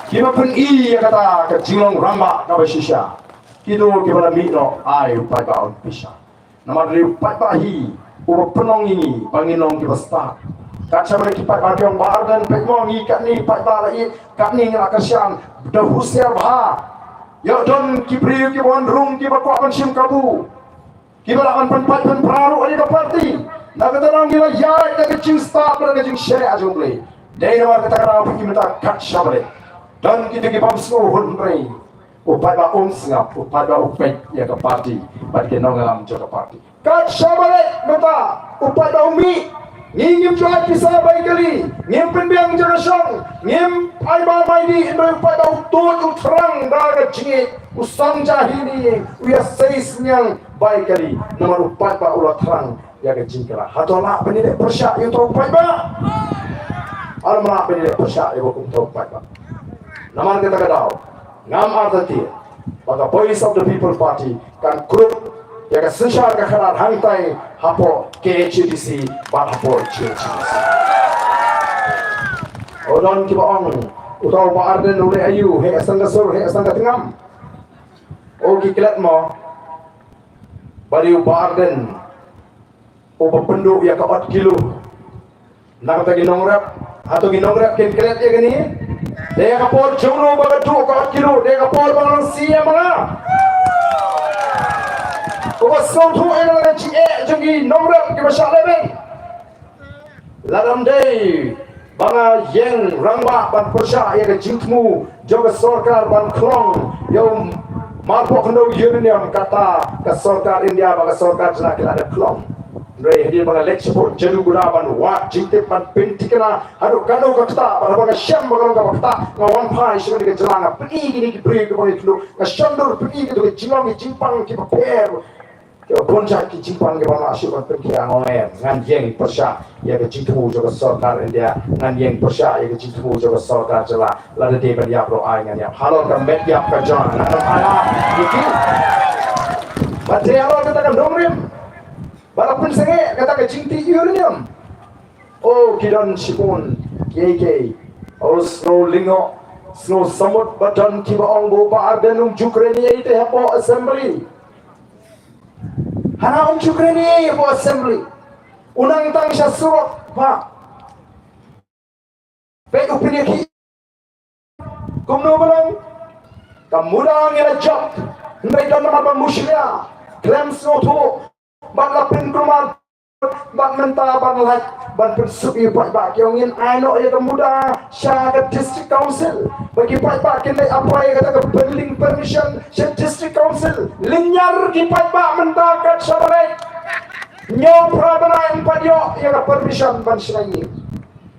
kiba pyni ïa kata ka jinglong rangbah kaba shisha. Kito kiba la mih noh, ai u paidbah un pisa. Namar u paidbah hi uba pynlong ïa ngi ba ngin long kiba stad. Kat shaba ki paidbah ki ong Bah Ardent, peit mo ngi katne paidbah la ïeit, katne ngi la kyrshan, da husiar bha. Ïoh don ki briew kiba wan rung kiba kwah ban shim kabu, kiba lah ban pynpait pynpra ruh ïa ka party. Na kata daw ngi la ïaid da ka jingstad bad da ka jingshaniah jong U Blei. Dei namar kata ka daw phi mynta kat shaba leit don kito ki bym sngewhun, hynrei u paidbah um sngap, u paidbah u peit ïa ka party bad ki nongïalam jong ka party. Kat shaba leit mynta u paidbah u mih, ngi ngim ju ai pisa bai kali, ngim pynbiang jaka shong, ngim ai ba mai dih, hynrei u paidbah u tuid u thrang da ka jingïeit, u song ja hi ni, u ïasei synñiang bai kali, namar u paidbah u la thrang ïa ka jingkylla. Hato lah ban ïaleh pyrshah ïa uto u paidbah? Hato lah ban ïaleh pyrshah ïa uto u paidbah? Namar kata ka daw ngam artatien ba ka Voice of the People Party kan krup ïa ka synshar ka khadar hangtai hapoh K H A D C bad hapoh G H A D C. O don kiba ong, uto u Bah Ardent u leh aïu, heh sdang ka sur, heh sdang ka tngam. O ki klet mo, ba dei u Bah Ardent uba pynduh ïa ka ot kilo. Na kata ki nongrep, hato ki nongrep kin klet ïa kane? Dei ka por jong no ba ka duh ka ot kilo, dei ka por ba nga long C M ma nga. Uba sngewthuh ïa ka jingeh jong ki nongrep kiba shah lehbeiñ. Lada ym dei ba nga ïeng rangbah ban pyrshah ïa ka jingthmu jong ka sorkar ban khlong ïa u marpoh khyndew uranium, kata ka sorkar India bad ka sorkar jylla ki la dep khlong. Hynrei hadien ba nga leit shapoh Jaduguda ban wad jingtip ban pynthikna haduh kano ka ktah, bad haba nga shem ba ka long kaba ktah, nga wan phai sha kane ka jylla, nga pyni kine ki briew kiba ngi kynduh, nga shon dur pyni kito ki jinglong ki jingpang kiba pher. Ki bun jait ki jingpang kiba nga shu ban pynkhia, nga ong em, ngan ïeng pyrshah ïa ka jingthmu jong ka sorkar India, ngan ïeng pyrshah ïa ka jingthmu jong ka sorkar jylla. Lada dei ban ïap ruh ai ngan ïap halor ka met ïap ka jong nga, ngan ym ai ïa ki. Bad dei halor kata ka nongrim ba la pynsangeh kata ka jingtih uranium. O ki don shibun kiei kiei. O sngew lyngngoh, sngew samut ba don kiba ong ba u Bah Ardent um ju kren ei ei te hapoh assembly. Hana um ju kren ei ei hapoh assembly. U nang tang sha surok ba. Peit u pynïakhih. Kumno ba long? Ka muda ngi la jop. Hynrei don namar ba mushlia, khlem sngewthuh, bad la pynkulmar, bad mynta ban lait ban pynsuk ïa u paidbah, ki ong ngin ai noh ïa ka muda sha ka district council ba ki paidbah kin leit apply ïa kata ka building permission sha district council. Lynñiar ki paidbah mynta kat shaba leit. Hynñiew phra bnai ym pat ïoh ïa ka permission ban shna ïing.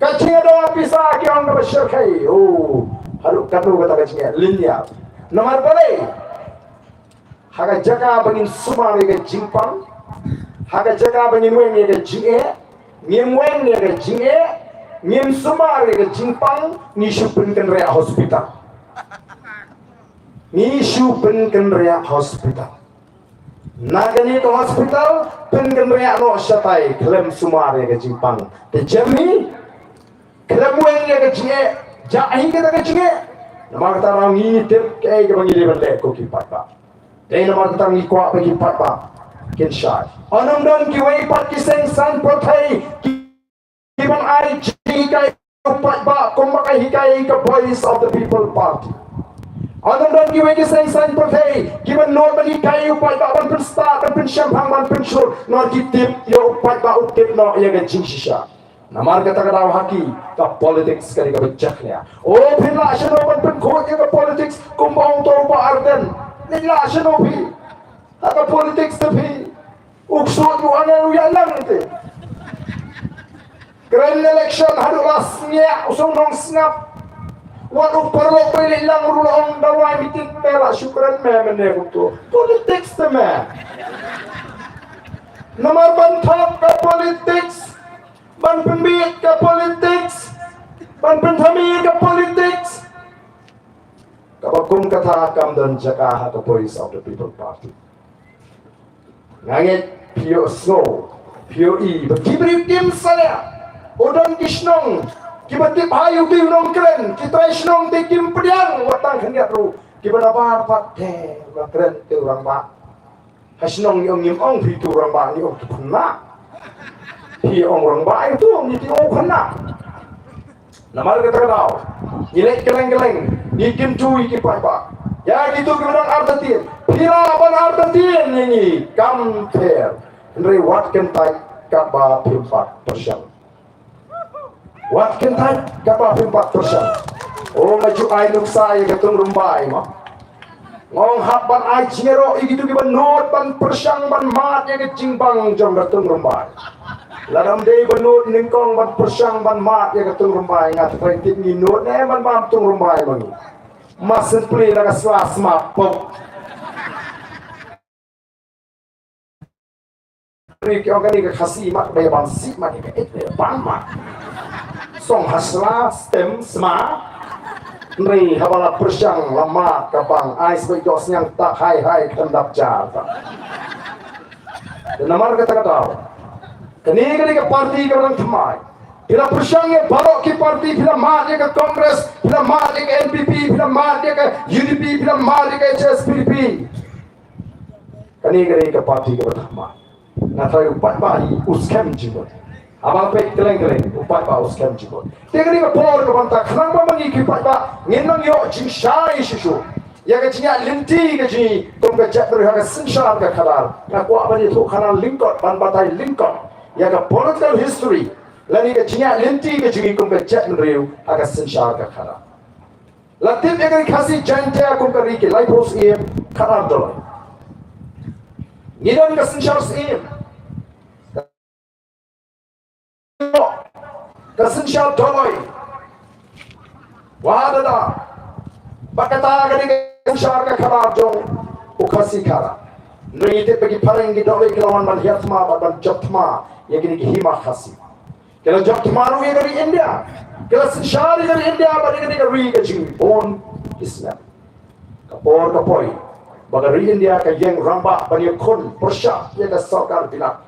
Ka jingïadoh pisa ki ong kaba shyrkhei. O, haduh katno kata ka jingïalynñiar. Namar balei? Ha ka jaka ba ngin sumar ïa ka jingpang, ha ka jaka ba ngin weng ïa ka jingeh, ngim weng ïa ka jingeh, ngim sumar ïa ka jingpang, ngi shu pynkynriah hospital. Ngi shu pynkynriah hospital. Na kane ka hospital, pynkynriah noh shatai, khlem sumar ïa ka jingpang. Te jem hi, khlem weng ïa ka jingeh, jah hi kata ka jingeh. Namar kata ngi tip kaei kaba ngi dei ban leh ko ki paidbah. Dei namar kata ngi kwah ba ki paidbah kin shai. Ym don kiwei pat ki seng saiñ pyrthei ki ban ai jinghikai u paidbah kumba ka hikai ka Voice of the People Party. Ym don kiwei ki seng saiñ pyrthei ki ban nud ban hikai u paidbah ban pynstad, ban pynshemphang, ban pynshur, namar ki tip ïa u paidbah u tip noh ïa ka jingshisha. Namar kata ka daw ha ki ka politics ka dei kaba jakhlia. O phin lah shano ban pynkhuid ïa ka politics kumba ong uto u Bah Ardent? Leit lah shano phi ha ka politics te phi. U ksuid u angel u ïalang te. Kren election haduh la sniah u song nongsngap. Wat u paralok ba leit lang ruh la ong da wai meeting te la shu kren me mynne kumto. Politics te me. Namar ban thok ka politics. Ban pynbeit ka politics, ban pynthame ka politics. Kaba Kum kata kam don jaka ha ka Voice of the People Party. Nga ngeit phi ïohsngew, phi ïohi ba ki briew kim salia. U don ki shnong kiba tip ha ïa u dei u nongkren, ki trai shnong te kim pdiang wat tang khyndiat ruh, kiba nabar pat te ba kren te u rangbah. Ha shnong ngi ong ngim ong phi tu rangbah, ngi ong tu khynnah. Phi ong rangbah ïa tu, ngi tu ong khynnah. Namar kata ka daw ngi leh kylleng kylleng, ngi kyntu ïa ki paidbah. Ïa kitu kiba dang artatien, phi lah ban artatien ïa ngi, kam pher. Hynrei wat kyntait katba phim pat pyrshang. Wat kyntait katba phim pat pyrshang. O, nga ju ai nuksa ïa ka Tung Rymbai ma. Nga ong hap ban ai jingïaroh ïa kitu kiba nud ban pyrshang ban mad ïa ka jingbang jong ka Tung Rymbai. Lada ym dei ba nud nyngkong ban pyrshang ban mad ïa ka Tung Rymbai, nga tharai tip ngi nud ne ban bam Tung Rymbai ma ngi. Masin pli na ka sla sma pok. Ri ki ong kane ka Khasi mat ba ïa bam sih mat ïa ka et ne bam mat. Song ha sla stem sma. Ri haba la pyrshang la mat ka bang ai sbai dos nyang tak hai hai kan dap jar tak. Dan namar kata ka daw, kane kane ka parti ka bang thymmai. Phi la pyrshang ïa baroh ki parti, phi la mad ïa ka Congress, phi la mad ïa ka N P P, phi la mad ïa ka U D P, phi la mad ïa ka H S P D P. Kane kane ka parti kaba thymmai. Nga tharai u paidbah hi u skhem jingmut. Haba peit kylleng kylleng u paidbah u skhem jingmut. Te kane ka por kaba mynta khnang ba ma ngi ki paidbah ngin nang ïoh jingshai shisha ïa ka jingïaid lynti ka jong ngi kum ka jaitbynriew ha ka synshar ka khadar. Nga kwah ban ïathuh khana lyngkot, ban batai lyngkot ïa ka political history lane ka jingïaid lynti ka jong ngi kum ka jaitbynriew ha ka synshar ka khadar. La tip ïa ka Ri Khasi Jaiñtia kum ka ri ki laiphew syiem khadar doloi. Ngi don ka synshar syiem, ka synshar doloi. Wah dada, ba kata ka dei ka synshar ka khadar jong u Khasi khadar. Ngi tip ba ki phareng ki doloi ki la wan ban hiar thma bad ban jop thma ïa kine ki hima Khasi. Ki la jop thma ruh ïa ka ri India. Ki la synshar ïa ka ri India bad ïa kane ka ri ka jong ngi bun ki snem. Ka por ka poi ba ka ri India ka ïeng rangbah ban ïakhun pyrshah ïa ka sorkar bilat,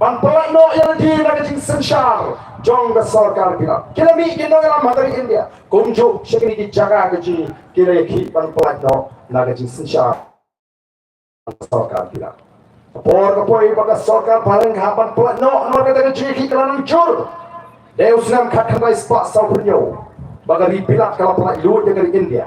ban pyllait noh ïa lade na ka jingsynshar jong ka sorkar bilat. Ki la mih ki nongïalam ha ka ri India kumjuh sha kine ki jaka ka jong ngi, ki la ïakhih ban pyllait noh na ka jingsynshar sorkar bilat. Ka por ka poi ba ka sorkar phareng ka hap ban pyllait noh namar kata ka jingïakhih ka la nang jur. Dei u snem khatkhyndai spah sawphew hynñiew ba ka ri bilat ka la pyllait lut ïa ka ri India.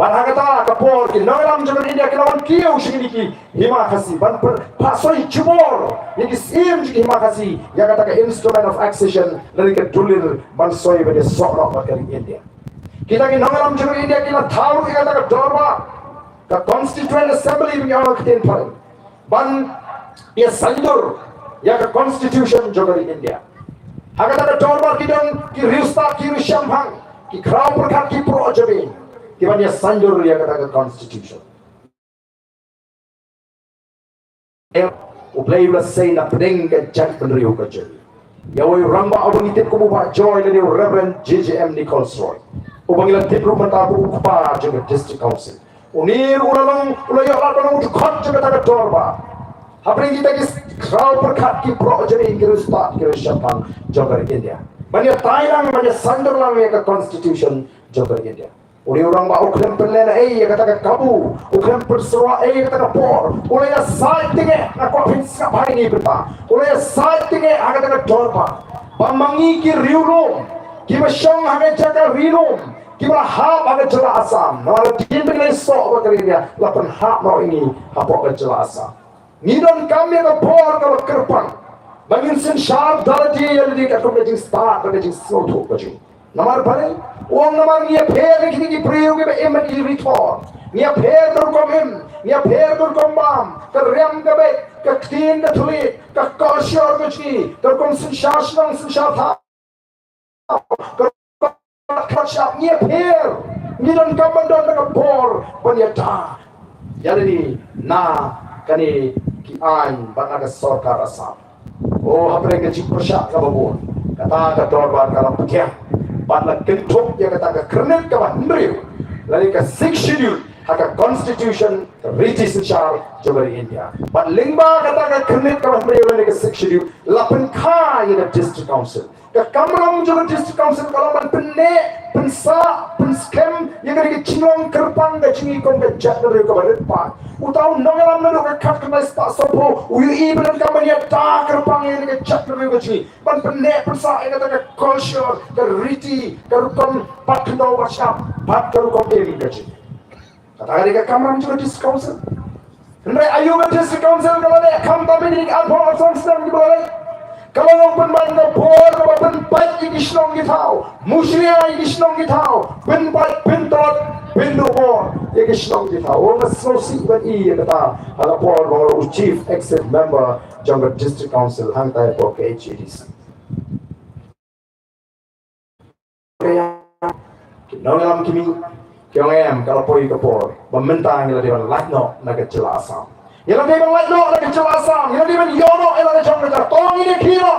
Bad ha kata ka por ki nongïalam jong ka ri India ki la wan kiew sha kine ki hima Khasi ban pynpaw soi jubor ïa ki syiem jong ki hima Khasi ïa kata ka Instrument of Accession lane ka dulir ban soi ban ïasoh noh bad ka ri India. Kita ki nongïalam jong ka ri India ki la thaw ruh ïa kata ka dorbar, ka Constituent Assembly ba ngi ong ha ka ktien phareng, ban ïa saiñdur ïa ka Constitution jong ka ri India. Ha kata ka dorbar ki don ki riewstad, ki riewshemphang, ki khraw pyrkhat, ki proh jabieng, ki ban ïa saiñdur ïa kata ka Constitution. U Blei u la sei na pdeng ka jaitbynriew ka jong ngi. Ïa uwei u rangbah uba ngi tip kum u Bah Joy lane u Reverend J J M Nichols Roy, uba ngi la tip ruh mynta kum u kpa jong ka District Council. Une ruh u la long, u la ïoh lad ban long u dkhot jong kata ka dorbar. Hapdeng kita ki khraw pyrkhat, ki proh jabieng, ki riewstad, ki riewshemphang jong ka ri India, ban ïa tai lang, ban ïa saiñdur lang ïa ka Constitution jong ka ri India. Une u rangbah u khlem pynlehnoh ei ïa kata ka kabu, u khlem pynsyrwa ei ïa kata ka por. U la ïasaid tyngeh, nga kwah phin sngap ha ine i bynta. U la ïasaid tyngeh ha kata ka dorbar ba ma ngi ki riewlum kiba shong ha ka jaka ri lum, kiba la hap ha ka jylla Assam, namar hadien ba ngi la ïasoh bad ka ri India la pynhap noh ïa ngi hapoh ka jylla Assam. Ngi donkam ïa ka bor kaba kyrpang ba ngin synshar da lade ïa lade katkum ka jingstad bad ka jingsngewthuh ka jong ngi. Namar balei? U ong namar ngi ïapher na kine ki briew kiba im ha ki ri thor. Ngi ïapher ka rukom im, ngi ïapher ka rukom bam, ka riam ka beit, ka ktien ka thylliej, ka culture ka jong ngi, ka rukom synshar shnong synshar thaw, ka rukom khmat shyiap, ngi ïapher. Ngi donkam ban don ka bor ban ïada ïa lade na kane ki aiñ bad na ka sorkar Assam. O, hapdeng ka jingpyrshah kaba bun, kata ka dorbar ka la pdiang bad la kynthup ïa kata ka kyrnit kaba hynriew lane ka Sixth Schedule ha ka constitution, ka riti synshar jong ka ri India. Bad lyngba kata ka khyrnit kaba hynriew lane ka Sixth Schedule la pynkha ïa ka District Council. Ka kamram jong ka District Council ka long ban pynneh, pynsah, pynskhem ïa kane ka jinglong kyrpang ka jong ngi kum ka jaitbynriew kaba rit paid. Uta u nongïalam naduh ka khatkhyndai spah sawphew u ïohi ba donkam ban ïada kyrpang ïa kane ka jaitbynriew ka jong ngi, ban pynneh pynsah ïa kata ka culture, ka riti, ka rukom bat khyndew bat shyiap bad ka rukom im ka jong ngi. Kata ka dei ka kamram jong ka District Council. Hynrei aïu ka District Council ka la leh khamtam ïa kine ki arphew san snem kiba la leit? Ka la long pynban ka bor kaba pynpait ïa ki shnong ki thaw, mushlia ïa ki shnong ki thaw, pynpait, pyntot, pynduh bor ïa ki shnong ki thaw. Nga sngewsih ban i ïa kata ha ka por ba nga long u Chief Executive Member jong ka District Council hangtai hapoh ka K H A D C. Ki nongïalam ki mih, ki ong em, ka la poi ka por ba mynta ngi la dei ban lait noh na ka jylla Assam. Ngi la dei ban lait noh na ka jylla Assam, ngi la dei ban ïoh noh ïa la ka jong ka jylla. To ngin ïa khie noh.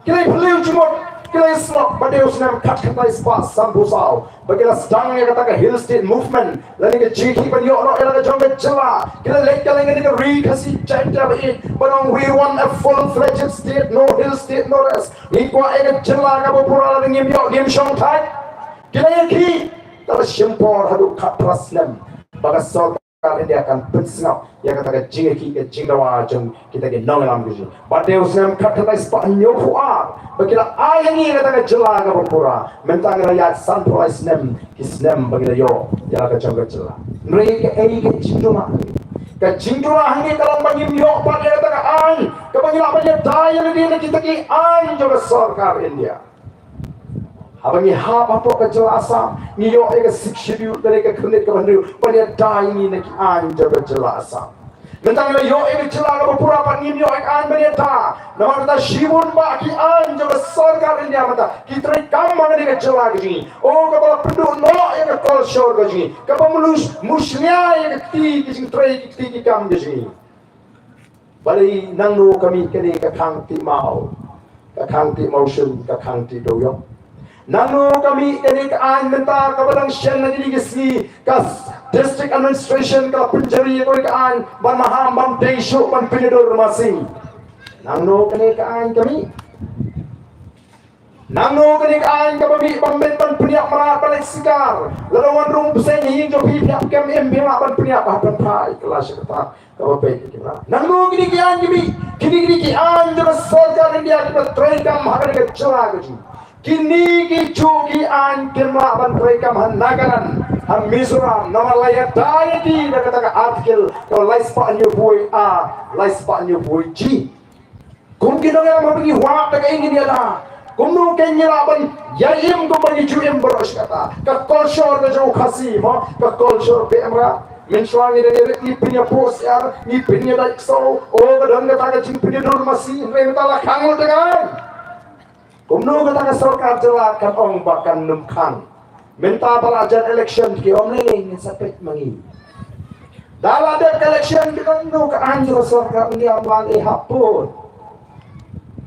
Ki la phylliew jingmut, ki la ïasyllok ba dei u snem khatkhyndai spah sanphew saw ba ki la sdang ïa kata ka Hill State Movement. Lane ka jingkhie ban ïoh noh ïa la ka jong ka jylla. Ki la leit kylleng kane ka ri Khasi Jaintia ba ïeit ban ong, "We want a full-fledged state, no hill state, no rest." Ngi kwah ïa ka jylla kaba pura, lada ngim ïoh ngim shong thait. Ki la ïakhih, ka la shim por haduh khatphra snem ba ka sorkar India kan pynsngap ïa kata ka jingïakhih, ka jingdawa jong kita ki nongïalam ka jong ngi. Ba dei u snem khatkhyndai spah hynñiewphew ar ba ki la ai ha ngi ïa kata ka jylla kaba pura. Mynta ngi la ïaid sanphew lai snem, ki snem ba ngi la ïoh ïa la ka jong ka jylla. Hynrei kaei ka jingduna? Ka jingduna hangne ka long ba ngim ïoh pat ïa kata ka aiñ kaba ngi lah ban ïada ïa lade na kita ki aiñ jong ka sorkar India. Haba ngi hap hapoh ka jylla Assam, ngi ïoh ïa ka Sixth Schedule, ka dei ka khyrnit kaba hynriew, ban ïada ïa ngi na ki aiñ jong ka jylla Assam. Mynta ngi la ïoh ïa ka jylla kaba pura pat ngim ïoh ïa ka aiñ ban ïada. Namar kata shibun bah ki aiñ jong ka sorkar India mynta ki treikam ha kane ka jylla ka jong ngi. Oh, kaba la pynduh noh ïa ka culture ka jong ngi, kaba mlus mushlia ïa ka kti ki jingtrei, ki kti ki kam ka jong ngi. Balei, nangno ka mih kane ka khang tih maw, ka khang tih mawshun, ka khang tih dewiong? Nangno ka mih kane ka aiñ mynta kaba dang shen na kine ki sngi ka s-, District Administration ka la pynjari ïa kane ka aiñ ban maham, ban dei shuh, ban pynïadur masi? Nangno kane ka aiñ ka mih? Nangno kane ka aiñ kaba mih ban bit ban pynïap mrad, ban leit sikar? Lada wan rung bseiñ ha ïing jong phi, phi hap kem im, phi lah ban pynïap, ban phai kylla sha kata kaba beit ki mrad. Nangno kine ki aiñ ki mih? Kine, kine ki aiñ jong ka sorkar India kiba treikam ha kane ka jylla ka jong ngi. Kine kijuh ki aiñ kim lah ban treikam ha Nagaland, ha Mizoram, namar la ïada ïa ki da kata ka article kaba lai spah hynñiewphew A, lai spah hynñiewphew G. Kum ki nongïalam, haba ngi wad da kaei ngin ïada? Kumno kein ngi lah ban ïai im kumba ngi ju im baroh shi katta? Ka culture ka jong u Khasi mo, ka culture beh mrad. Mynshuwa ngi dang ïarit, ngi pynïapoh syiar, ngi pynïadait ksew. O, ka don kata ka jingpynïadur masi, hynrei mynta la khang lut da ka aiñ. Kumno kata ka sorkar jylla kan ong ba kan nym khang? Mynta ba la jan election ki ong, lei lei ngin sa peit ma ngi. Da la dep ka election ki ong, no, ka aiñ jong ka sorkar ngi ym lah leh hapoh.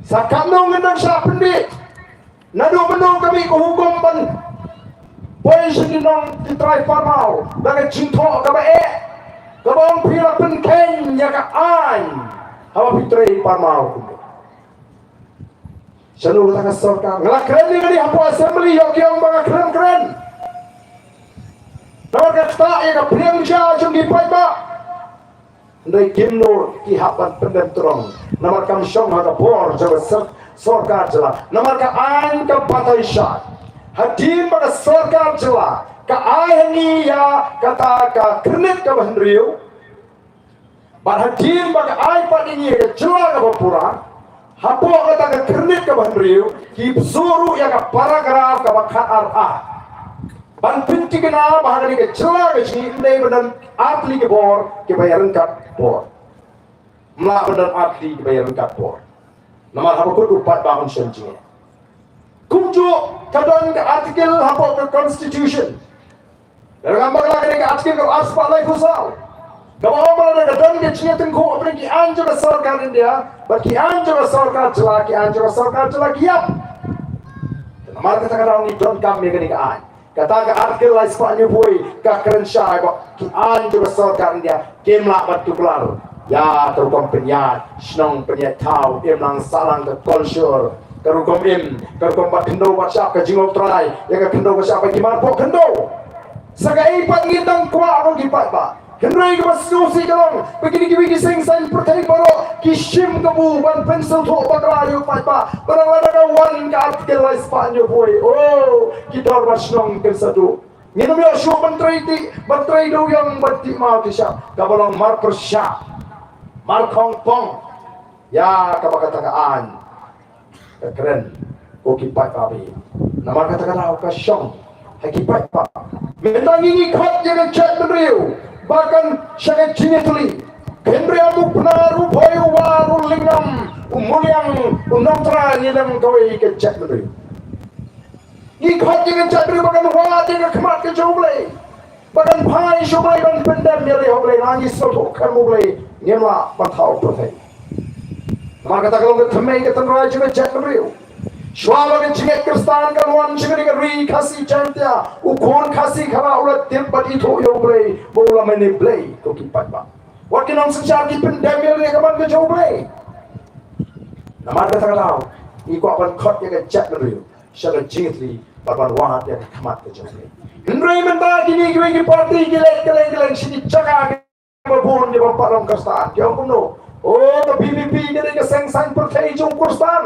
Sa katno ngin nang shah pynbeit? Naduh mynno ka mih ka hukum ban poi sha ki nong ki trai parmaw da ka jingthoh kaba eh, kaba ong phi la pynkheiñ ïa ka aiñ haba phi trei parmaw kumne? Shano kata ka sorkar? Nga la kren ïa kane hapoh Assembly, ïoh ki ong ba nga kren kren. Namar ka ktah ïa ka pliang ja jong ki paidbah. Hynrei kim nud, ki hap ban pyndem trong. Namar kam shong ha ka bor jong ka sor-, sorkar jylla. Namar ka aiñ ka batai shai. Hadien ba ka sorkar jylla ka ai ha ngi ïa kata ka khyrnit kaba hynriew, bad hadien ba ka ai pat ïa ngi ïa ka jylla kaba pura, hapoh kata ka khyrnit kaba hynriew, ki pynsuh ruh ïa ka paragraph kaba khatar A ban pynthikna ba ha kane ka jylla ka jong ngi ym dei ban don artylli ki bor kiba ïaryngkat bor. Ym lah ban don artylli kiba ïaryngkat bor. Namar haba kut u paidbah un shem jingeh. Kumjuh ka don ka article hapoh ka Constitution. Lada ngam bakla, ka dei ka article kaba arspah laiphew saw, kaba ong ba lada ka don ka jingïatyngkhuh hapdeng ki aiñ jong ka sorkar India bad ki aiñ jong ka sorkar jylla, ki aiñ jong ka sorkar jylla ki ïap. Namar kata ka daw ngi donkam ïa kane ka aiñ. Kata ka Article lai spah hynñiew phew wei ka kren shai ba ki aiñ jong ka sorkar India kim lah ban tuklar ïa ka rukom pynïaid shnong, pynïaid thaw, imlang sahlang, ka culture, ka rukom im, ka rukom bat khyndew bat shyiap, ka jingong trai ïa ka khyndew ka shyiap, ba ki mar pok khyndew. Sa kaei pat ngin dang kwah ruh ki paidbah. Hynrei kaba sngewsih ka long ba kine kiwei ki seng saiñ pyrthei baroh ki shim kabu ban pynsngewthuh bakla ïa u paidbah. Ba dang lada ka wan ka Article lai spah hynñiew phew wei, oh, ki dorbar shnong kin sa duh. Ngin ym ïoh shuh ban trei tih, ban trei dewïong, ban tih maw tih shyiap. Kaba long mar pyrshah, mar khongpong ïa kaba kata ka aiñ ka kren, ko ki paidbah. Namar kata ka daw ka shong ha ki paidbah. Mynta ngi ngi khot ïa ka jaitbynriew ba kan sha ka jingïatylli. Hynrei ym u Pnar, u Bhoi, u War, u Lyngngam, u Muliang, u Nongtrai, ngi dang kawei ka jaitbynriew. Ngi khot ïa ka jaitbynriew ba kan wad ïa ka khmat ka jong U Blei, ba kan phai sha U Blei ban pyndem ïa lade ha U Blei. Ngi sngewthuh khlem U Blei ngim lah ban thaw pyrthei. Namar kata ka long ka thymmei ka tynrai jong ka jaitbynriew. Shuwa ba ka jingngeit Khristan kan wan sha kane ka ri Khasi Jaiñtia, u khun Khasi Khara u la tip bad ithuh ïa U Blei ba u la mane Blei, ko ki paidbah. Wat ki nongsynshar ki pyndem ïa lade ha ka mon ka jong U Blei. Namar kata ka daw ngi kwah ban khot ïa ka jaitbynriew sha ka jingïatylli bad ban wad ïa ka khmat ka jong U Blei. Hynrei mynta kine kiwei ki party ki leit kylleng kylleng sha ki jaka kiba bun kiba ym pat long Khristan, ki ong kumno? Oh, ka V P P ka dei ka seng saiñ pyrthei jong u Khristan.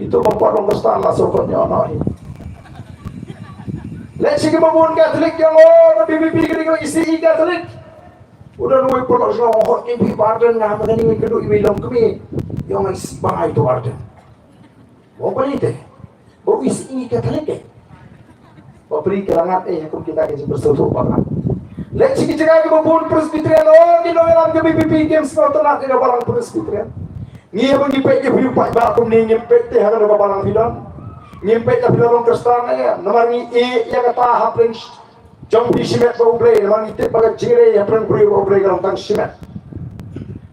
Kito ba ym pat long Khristan la sngewkhot ïa u noh hi. Leit sha kiba bun Katholik ki ong, oh, ka V P P ka dei ka E C E Katholik. U don uwei u paralok shnong, oh, ïa phi Bah Ardent, nga ma kane nga kynduh ïa uwei u longkmie. Ïa nga, i sih bha ïa uto u Ardent. Mo, balei te? Ba u isih ïa ngi Katholik eh? Bapli, ka la ngat eh ïa kum kita ki jingpynsngewthuh bakla. Leit sha ki jaka kiba bun Presbyterian, oh, ki nongïalam ka V P P kim sngewtynnat ïa ka balang Presbyterian. Ngi haba ngi peit ïa phi u paidbah kumne, ngim peit te ha kano ka balang phi don. Ngim peit ïa phi la long Khristan eh, namar ngi ïeh ïa kata hapdeng jong phi shimet bad U Blei, namar ngi tip ba ka jingïadei hapdeng briew bad U Blei ka long tang shimet.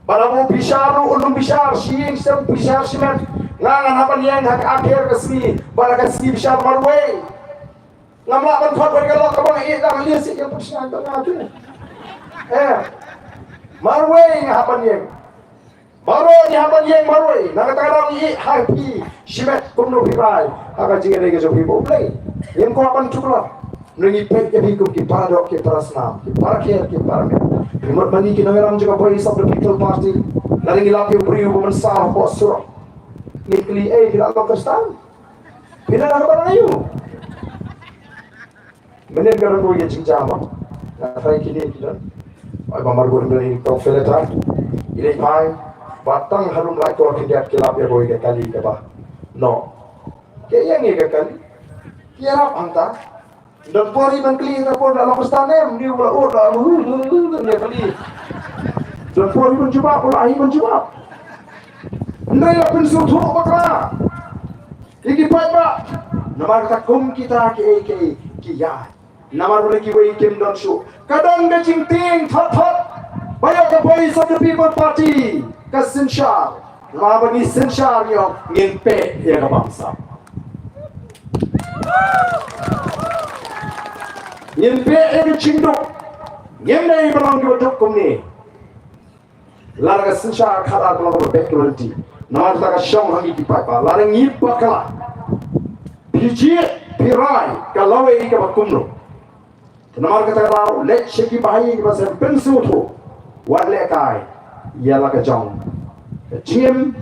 Bad haba u bishar ruh un ym bishar shi ïing, shisien bishar shimet. Nga ngan hap ban ïeng ha ka akher ka sngi, bad ha ka sngi bishar marwei. Ngam lah ban khot bad ka lok kaba nga ïeh, dang ïeh sih ïa pyrshang ka nga tu. Eh. Marwei nga hap ban ïeng. Baroh ngi hap ban ïeng marwei, na kata ka daw ngi ïeh ha phi shimet kumno phi rai ha ka jingïadei ka jong phi bad U Blei. Ngim kwah ban tuklar. Ngi peit ïa phi kum ki paradoh, ki parasnam, ki parakher, ki paramet. Phi mut ma ngi ki nongïalam jong ka Voice of the People Party, lada ngi lap ïa u briew ba mynsaw hapoh surok, ngin kylli, ei, phi la long Khristan? Phi la long Khristan aïu? Mynnin ka don kawei ka jingjia ba nga tharai kine ki don, oi, ba mar gun mynnin ka phi la tharai i leit phai, ba tang harum lai kor khyndiat ki lap ïa kawei ka kali kaba noh. Ki ïeng ïa ka kali, ki ïarap hangta. Don por i ban kylli, na por da long Khristan em, ni u la ut da, ïa kylli. Don por i ban jubab, u la hi ban jubab. Hynrei la pynsngewthuh bakla ïa ki paidbah. Namar kata kum kita kiei kiei ki ïaid. Namar ba kiwei kim don shuh. Ka don ka jingtieng thot thot ba ïa ka Voice of the People Party ka synshar. Namar ba ngi synshar, ngi ong ngin peit ïa ka bamsap. Ngin peit ïa ka jingduk. Ngim dei ban long kiba duk kumne. Lada ka synshar khatar ka long kaba beit ka lynti. Namar kata ka shong ha ngi ki paidbah. Lada ngi bakla, phi jied phi rai ka lawei kaba kumno. Namar kata ka daw leit sha ki bahaïing kiba sngewthuh, wat lehkai ïa la ka jong ka jingim.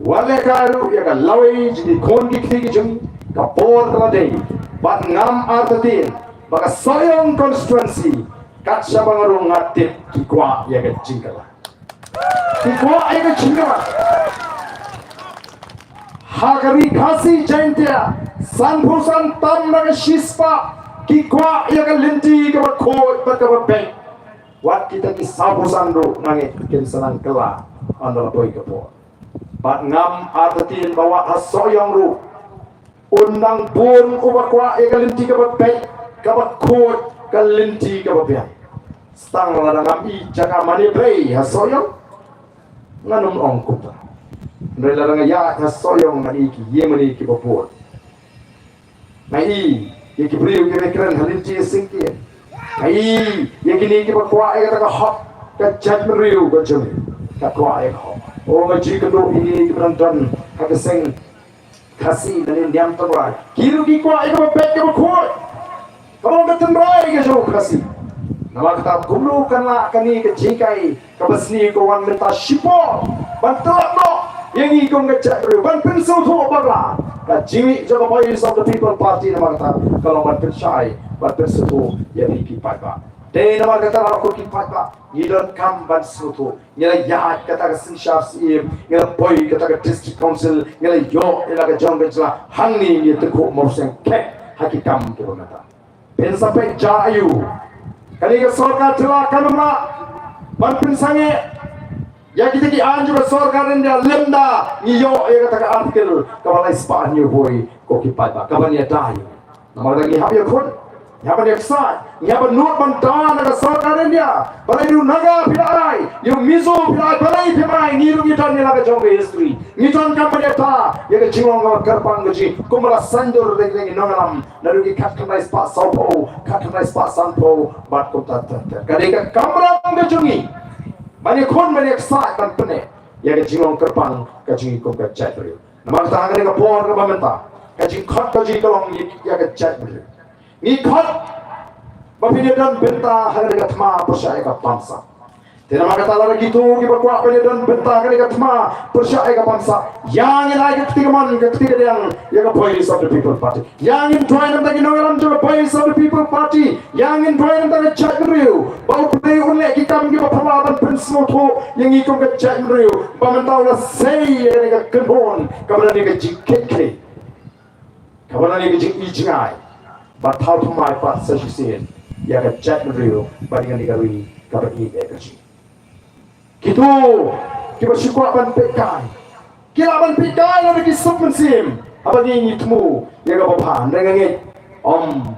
Wat lehkai ruh ïa ka lawei jong ki khun ki kti ki jong ngi. Ka por ka la dei. Bad ngam artatien ba ka Sohiong constituency, kat shaba nga rung, nga tip ki kwah ïa ka jingkylla. Ki kwah ïa ka jingkylla. Ha ka ri Khasi Jaiñtia, sanphew san tam na ka shispah ki kwah ïa ka lynti kaba khuid bad kaba beit. Wat kita ki sawphew san ruh nga ngeit kin sa nang kylla ynda la poi ka por. Bad ngam artatien ba wat ha Sohiong ruh un nang bun uba kwah ïa ka lynti kaba beit, kaba khuid, ka lynti kaba biang. Tang lada ngam i jaka mane Blei ha Sohiong, ngan ym ong kumta. Hynrei lada nga ïaid ha Sohiong, nga i ki ïing mane kiba bun. Nga i Ïa ki briew kiba kren ha lynti syngkien. Ai, ïa kine kiba kwah ïa kata ka hok ka jaitbynriew ka jong ngi. Ka kwah ïa ka hok. O, nga ju kynduh ïa kine kiba dang don ha ka seng Khasi lane niam tynrai. Ki ruh ki kwah ïa kaba beit kaba khuid. Kaba long ka tynrai ka jong u Khasi. Namar kata kumno kan lah kane ka jinghikai kaba sniew ka wan mynta shipor ban tlot noh ïa ngi kum ka jaitbynriew ban pynsngewthuh bakla ka jingmih jong ka Voice of the People Party. Namar kata ka long ban pynshai ban pynsngewthuh ïa phi ki paidbah. Te namar kata la ko ki paidbah ngi donkam ban sngewthuh. Ngi la ïaid kata ka synshar syiem, ngi la poi kata ka district council, ngi la ïoh ïa la ka jong ka jylla. Hangne ngi tyngkhuh mawseng khet ha ki kam kiba mynta. Phin sa peit ja aïu? Kane ka sorkar jylla kam lah ban pynsangeh ïa kita ki aiñ jong ka sorkar India lymda ngi ïoh ïa kata ka article kaba lai spah hynñiew hoi ko ki paidbah, kaban ïada ïa ngi. Namar kata ngi hap ïakhun, ngi hap ban ïaksaid, ngi hap ban nud ban da na ka sorkar India. Balei ïa u Naga phi la ai, ïa u Mizo phi la ai, balei phim ai? Ngi ruh ngi don ïa la ka jong ka history. Ngi donkam ban ïada ïa ka jinglong kaba kyrpang ka jong ngi, kumba la saiñdur da ki nongïalam naduh ki khatkhyndai spah sawphew, khatkhyndai spah sanphew bad kumta ter ter. Ka dei ka kamram ka jong ngi ban ïakhun, ban ïaksaid, ban pynneh ïa ka jinglong kyrpang ka jong ngi kum ka jaitbynriew. Namar kata ha kane ka por kaba mynta ka jingkhot ka jong ngi ka long ïa ka jaitbynriew. Ngi khot ba phin ïadon bynta ha kane ka thma pyrshah ïa ka bamsap. Te namar kata lada kito kiba kwah ban ïadon bynta ha kane ka thma pyrshah ïa ka bamsap, ïa ngin ai ka kti kamon ka kti kadiang ïa ka Voice of the People Party. Ïa ngin duwai na ka bynta ki nongïalam jong ka Voice of the People Party. Ïa ngin duwai na ka bynta ka jaitbynriew ba U Blei un leh ki kam kiba phylla ban pynsngewthuh ïa ngi kum ka jaitbynriew ba mynta u la sei ïa kane ka kynhun kaba don ïa ka jingkitkhlieh, kaba don ïa ka jingi jngai bad thaw thymmai pat sa shisien ïa ka jaitbynriew bad ïa kane ka ri kaba ïeit ka jong ngi. Kito kiba shu kwah ban peitkai ki lah ban peitkai lada ki suk mynsiem. Haba ngi ngi thmu ïa kaba bha, hynrei nga ngeit ym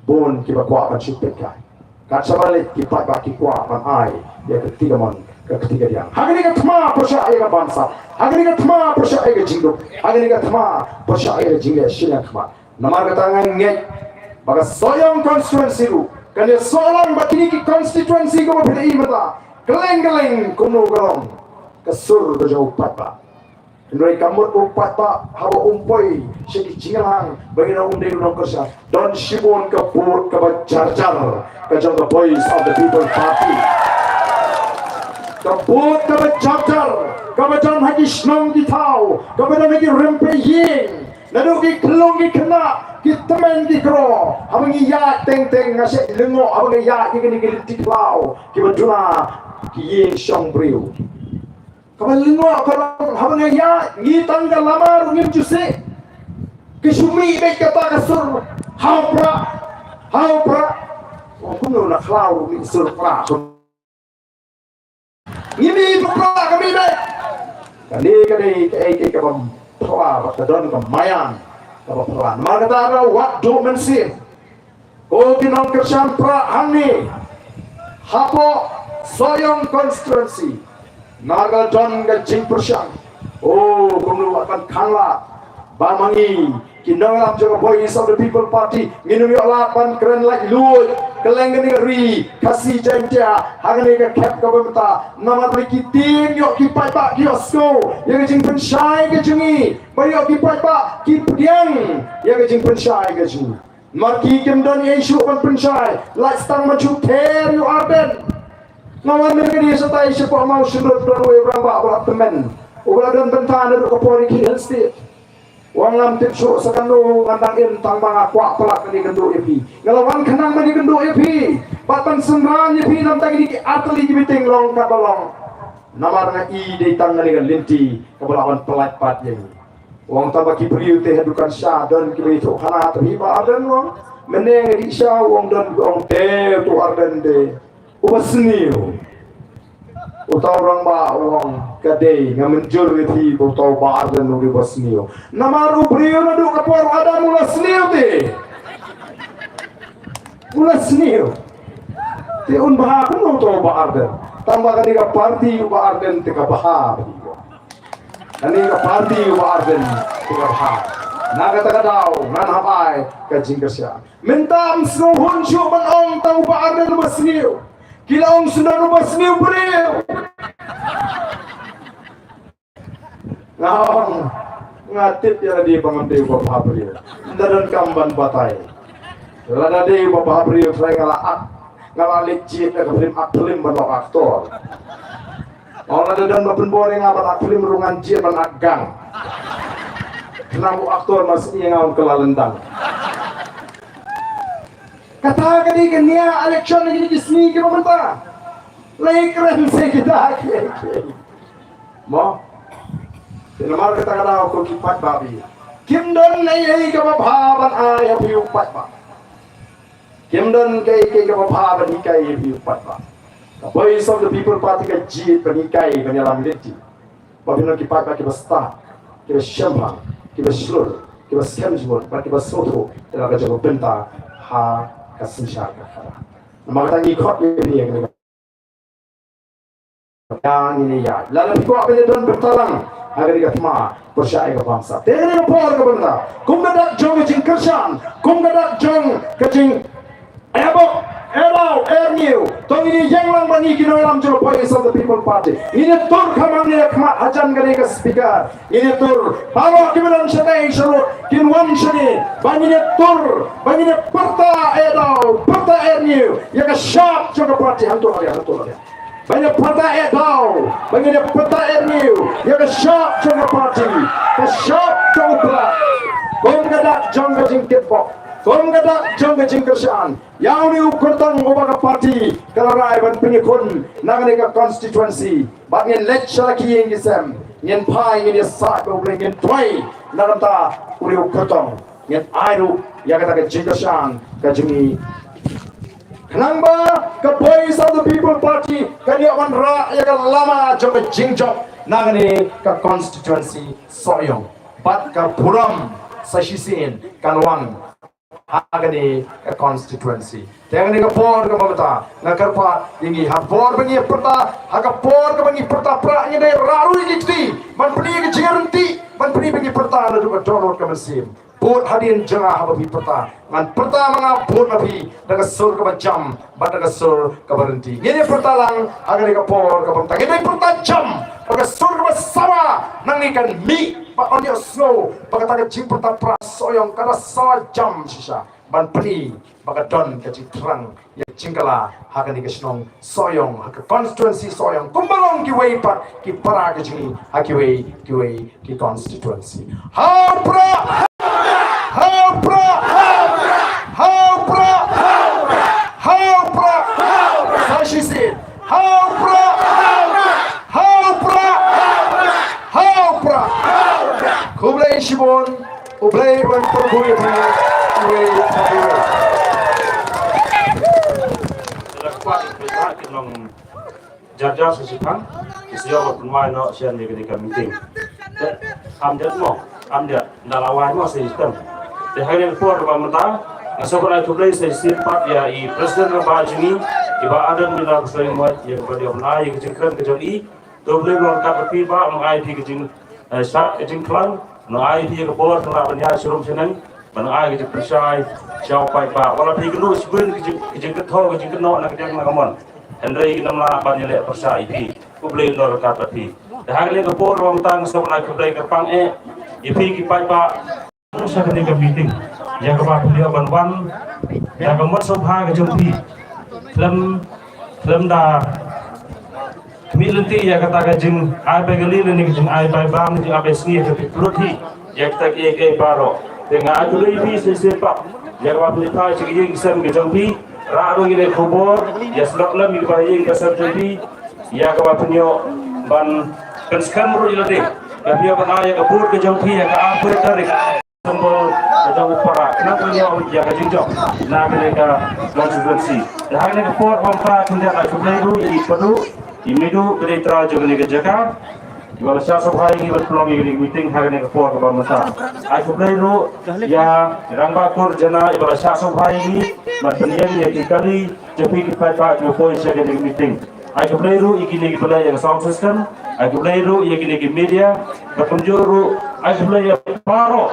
bun kiba kwah ban shu peitkai. Kat shaba leit ki paidbah ki kwah ban ai ïa ka kti kamon ka kti kadiang ha kane ka thma pyrshah ïa ka bamsap, ha kane ka thma pyrshah ïa ka jingduk, ha kane ka thma pyrshah ïa ka jingleh shiliang khmat. Namar kata nga ngeit ba ka Sohiong constituency ruh kan ïasoh lang bad kine ki constituency kiba phi la i mynta, kylleng kylleng kumno ka long ka sur ka jong u paidbah. Hynrei ka mut u paidbah haba um poi sha ki jingïalang ba ïa u dei u nongkyrshan, don shibun ka vote kaba jar jar ka jong ka Voice of the People Party. Ka vote kaba jar jar kaba don ha ki shnong ki thaw, kaba don ha ki rympei ïing, naduh ki khyllung ki khynnah, ki tymmen ki kro. Haba ngi ïaid teng teng nga shait lyngngoh haba ngi ïaid ïa kine ki lynti khlaw kiba duna ki ïing shong briew. Kaba lyngngoh ka long haba ngi ïaid ngi tang ka lama ruh ngim ju sih. Ki shu mih beit kata ka sur, ha u Prah, ha u Prah. Ong kumno na khlaw ruh mih sur Prah. Ngi mih pyrpra ka mih beit. Kane ka dei kaei kaei kaba phylla bad ka don ka maïan kaba phylla. Namar kata ruh wat duh mynsiem ko ki nongkyrshan Prah hangne hapoh Sohiong constituency. Namar ka don ka jingpyrshang, o, kumno wat ban khanglad ba ma ngi ki nongïalam jong ka Voice of the People Party ngin ym ïoh lad ban kren laitluid kylleng kane ka ri Khasi Jaiñtia ha kane ka khep kaba mynta. Namar ba ki tieng ïoh ki paidbah ki ïohsngew ïa ka jingpynshai ka jong ngi, ba ïoh ki paidbah ki pdiang ïa ka jingpynshai ka jong ngi. Namar ki kim don ei shuh ban pynshai, lait tang ban shu ther ïa u Ardent. Nga wan mynta ka dei shatai shapoh Mawshynrut don uwei u rangbah uba la tymmen, uba la don bynta naduh ka por ïa ki Hill State. Wan ngam tip shuh sa kano ngan dang im tang ba nga kwah palat ban ïakynduh ïa phi. Nga la wan khnang ban ïakynduh ïa phi bad ban synran ïa phi na ka bynta kine ki artylli ki meeting long kaba long. Namar nga i dei tang kane ka lynti kaba lah ban pyllait pat ïa ngi. Wan tang ba ki briew te ha dukan sha don kiba ïathuh khana, te phi Bah Ardent, wan mynne nga dih sha, wan don, wan te uto u Ardent te uba sniew. Uta u rangbah u ong ka dei, nga mynjur ïa phi ba uta u Bah Ardent u dei uba sniew. Namar u briew naduh ka por u Adam u la sniew te. U la sniew. Te un bha kumno uta u Bah Ardent? Tang ba kane ka party u Bah Ardent te ka bha. Kane ka party u Bah Ardent te ka bha. Na kata ka daw ngan hap ai ka jingkyrshan. Mynta ym sngewhun shuh ban ong tang u Bah Ardent u ba sniew. Ki la ong sngewdon u ba sniew briew. Nga ong, nga tip ïa lade ba ngam dei u ba bha briew. Ynda donkam ban batai, lada dei u ba bha briew trai nga la ak, nga la leit jied da ka phlim, ak phlim ban long aktor. Ong lada don ba pynbor ïa nga ban ak phlim ruh ngan jied ban ak gang. Khnang u aktor ma sngi ïa nga un kylla lyndang. Kata ka dei ka nia election ha kine ki sngi kiba mynta. Lei kren se kita ki, ki. Mo. Te namar kata ka daw ko ki paidbah phi, kim don ei ei kaba bha ban ai ha phi u paidbah. Kim don kaei kaei kaba bha ban hikai ha phi u paidbah. Ka Voice of the People Party ka jied ban hikai ban ïalam lynti. Ba phin long ki paidbah kiba stad, kiba shemphang, kiba shlur, kiba skhem jingmut bad kiba sngewthuh ïa la ka jong ka bynta ha ka synshar ka khadar. Namar kata ngi khot ïa phi ïa kane ka, ïa ngin ïa ïaid. Lada phi kwah ban ïadon bynta lang ha kane ka thma, pyrshah ïa ka bamsap. Te kane ka por kaba mynta, kum ka dak jong ka jingkyrshan, kum ka dak jong ka jing, eh, bok, eh, daw, eh, rngiew. To ngin ïa ïeng lang bad ngi ki nongïalam jong ka Voice of the People Party. Ngin ïa tur kham ha kane ka khmat hajan kane ka speaker. Ngin ïa tur baroh kiba don shatei sharud kin wan shane. Ba ngin ïa tur, ba ngin ïa pyrta, eh, daw, pyrta, eh, rngiew ïa ka shap jong ka party. Hangto lade, hangto lade. Ba ngin ïa pyrta, eh, daw, ba ngin ïa pyrta, eh, rngiew ïa ka shap jong ka party, ka shap jong u paidbah. Kum ka dak jong ka jingkitbok, kum ka dak jong ka jingkyrshan. Ïa une u kyrtong uba ka party ka la rai ban pynïakhun na kane ka constituency. Bad ngin leit sha la ki ïing ki sem, ngin phai, ngin ïasaid bad U Blei, ngin duwai na ka bynta une u kyrtong. Ngin ai ruh ïa kata ka jingkyrshan ka jong ngi. Khnang ba ka Voice of the People Party kan ïoh ban rah ïa ka lama jong ka jingjop na kane ka constituency Sohiong. Bad ka burom sa shisien kan wan ha kane ka constituency. Te ha kane ka por kaba mynta nga kyrpad ïa ngi, ha ka por ba ngi pyrta, ha ka por kaba ngi pyrta pra, ngi dei rah ruh ïa ki kti ban pyni ka jingïaryntih, ban pyni ba ngi pyrta naduh ka dohnud ka mynsiem. Bud hadien jong nga haba phi pyrta, ngan pyrta ma nga bud ma phi da ka sur kaba jam bad da ka sur kaba ryntih. Ngin ïa pyrta lang ha kane ka por kaba mynta, ngin ïa pyrta jam bad ka sur kaba sawa. Nangne kan mih ba yn ïohsngew ba kata ka jingpyrta pra Sohiong ka la sawa jam shisha, ban pyni ba ka don ka jingthrang ïa ka jingkylla ha kane ka shnong Sohiong, ha ka constituency Sohiong, kumba long kiwei pat ki para ka jong ngi ha kiwei kiwei ki constituency. Ha u Prah! Ha u Prah! Ha u Prah! Ha u Prah! Sa shisien. Ha u Prah! Ha u Prah! Ha u Prah! Khublei shibun, U Blei un kyrkhu ïa phi. Khublei, khublei. Jar jar sa shipang, ki sa ïoh ban pynwai noh shen ïa kane ka meeting. Te, am dei mo, am dei, nda la wai mo sa system. Te ha kane ka por ba mynta, nga sngewbha ban ai khublei sa shisien pat ïa i President rangbah jong ngi, i Bah Ardent Miller Basaiawmoit, ïa kaba dei ban ai ïa ka jingkren ka jong i. To Blei un ryngkat bad phi Bah, un ai phi ka jing, eh, shad ka jingkhlaiñ, un ai phi ka bor kaba ban ïaid sharum shaneng. Ban ai ka jingpyrshai sha u paidbah. Wat la phi kynduh shibun ka jing, ka jingkynthor, ka jingkynnoh na ka diang na ka mon. Hynrei ngim lah ban ïaleh pyrshah ïa phi. U Blei un ryngkat bad phi. Te ha kane ka por ba mynta nga sngewbha ban ai khublei kyrpang eh ïa phi ki paidbah. Sha kane ka meeting ïa kaba phi ïoh ban wan da ka mut sngewbha ka jong phi. Khlem, khlem da mih lynti ïa kata ka jingai bai kali lane ka jingai bai bam, jingai bai sngi, ka phi pynlut hi ïa kata kiei kiei baroh. Te nga ai khublei ïa phi shisien pat ïa kaba phi phai sha ki ïing ki sem ki jong phi. Rah ruh ïa ki khubor, ïa snoh lem ïa ki ba ïing ba sem jong phi ïa kaba phin ïoh ban pynskhem ruh ïa lade. Ka phi ïoh ban ai ïa ka vote ka jong phi ïa ka arphew tarik. Symbol ka jong u para, khnang ba ngin ïoh ïa ka jingjop na kane ka constituency. Te ha kane ka por ba mynta khyndiat ai khublei ruh ïa i Padu, i Midu, ka dei trai jong kane ka jaka, iba la shah sngewbha ïa ngi ban pynlong ïa kane ka meeting ha kane ka por kaba mynta. Ai khublei ruh ïa i Rangbah Kur Jana, iba la shah sngewbha ïa ngi ban pynïeng ïa ki kali jong phi ki paidbah kiba poi sha kane ka meeting. Ai khublei ruh ïa kine kiba leh ïa ka sound system. Ai khublei ruh ïa kine ki media. Bad kumjuh ruh ai khublei ïa baroh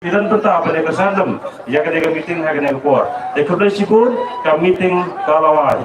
Ki don bynta ban ïa ka sandem ïa kane ka meeting ha kane ka por. Te khublei shibun, ka meeting ka la wai.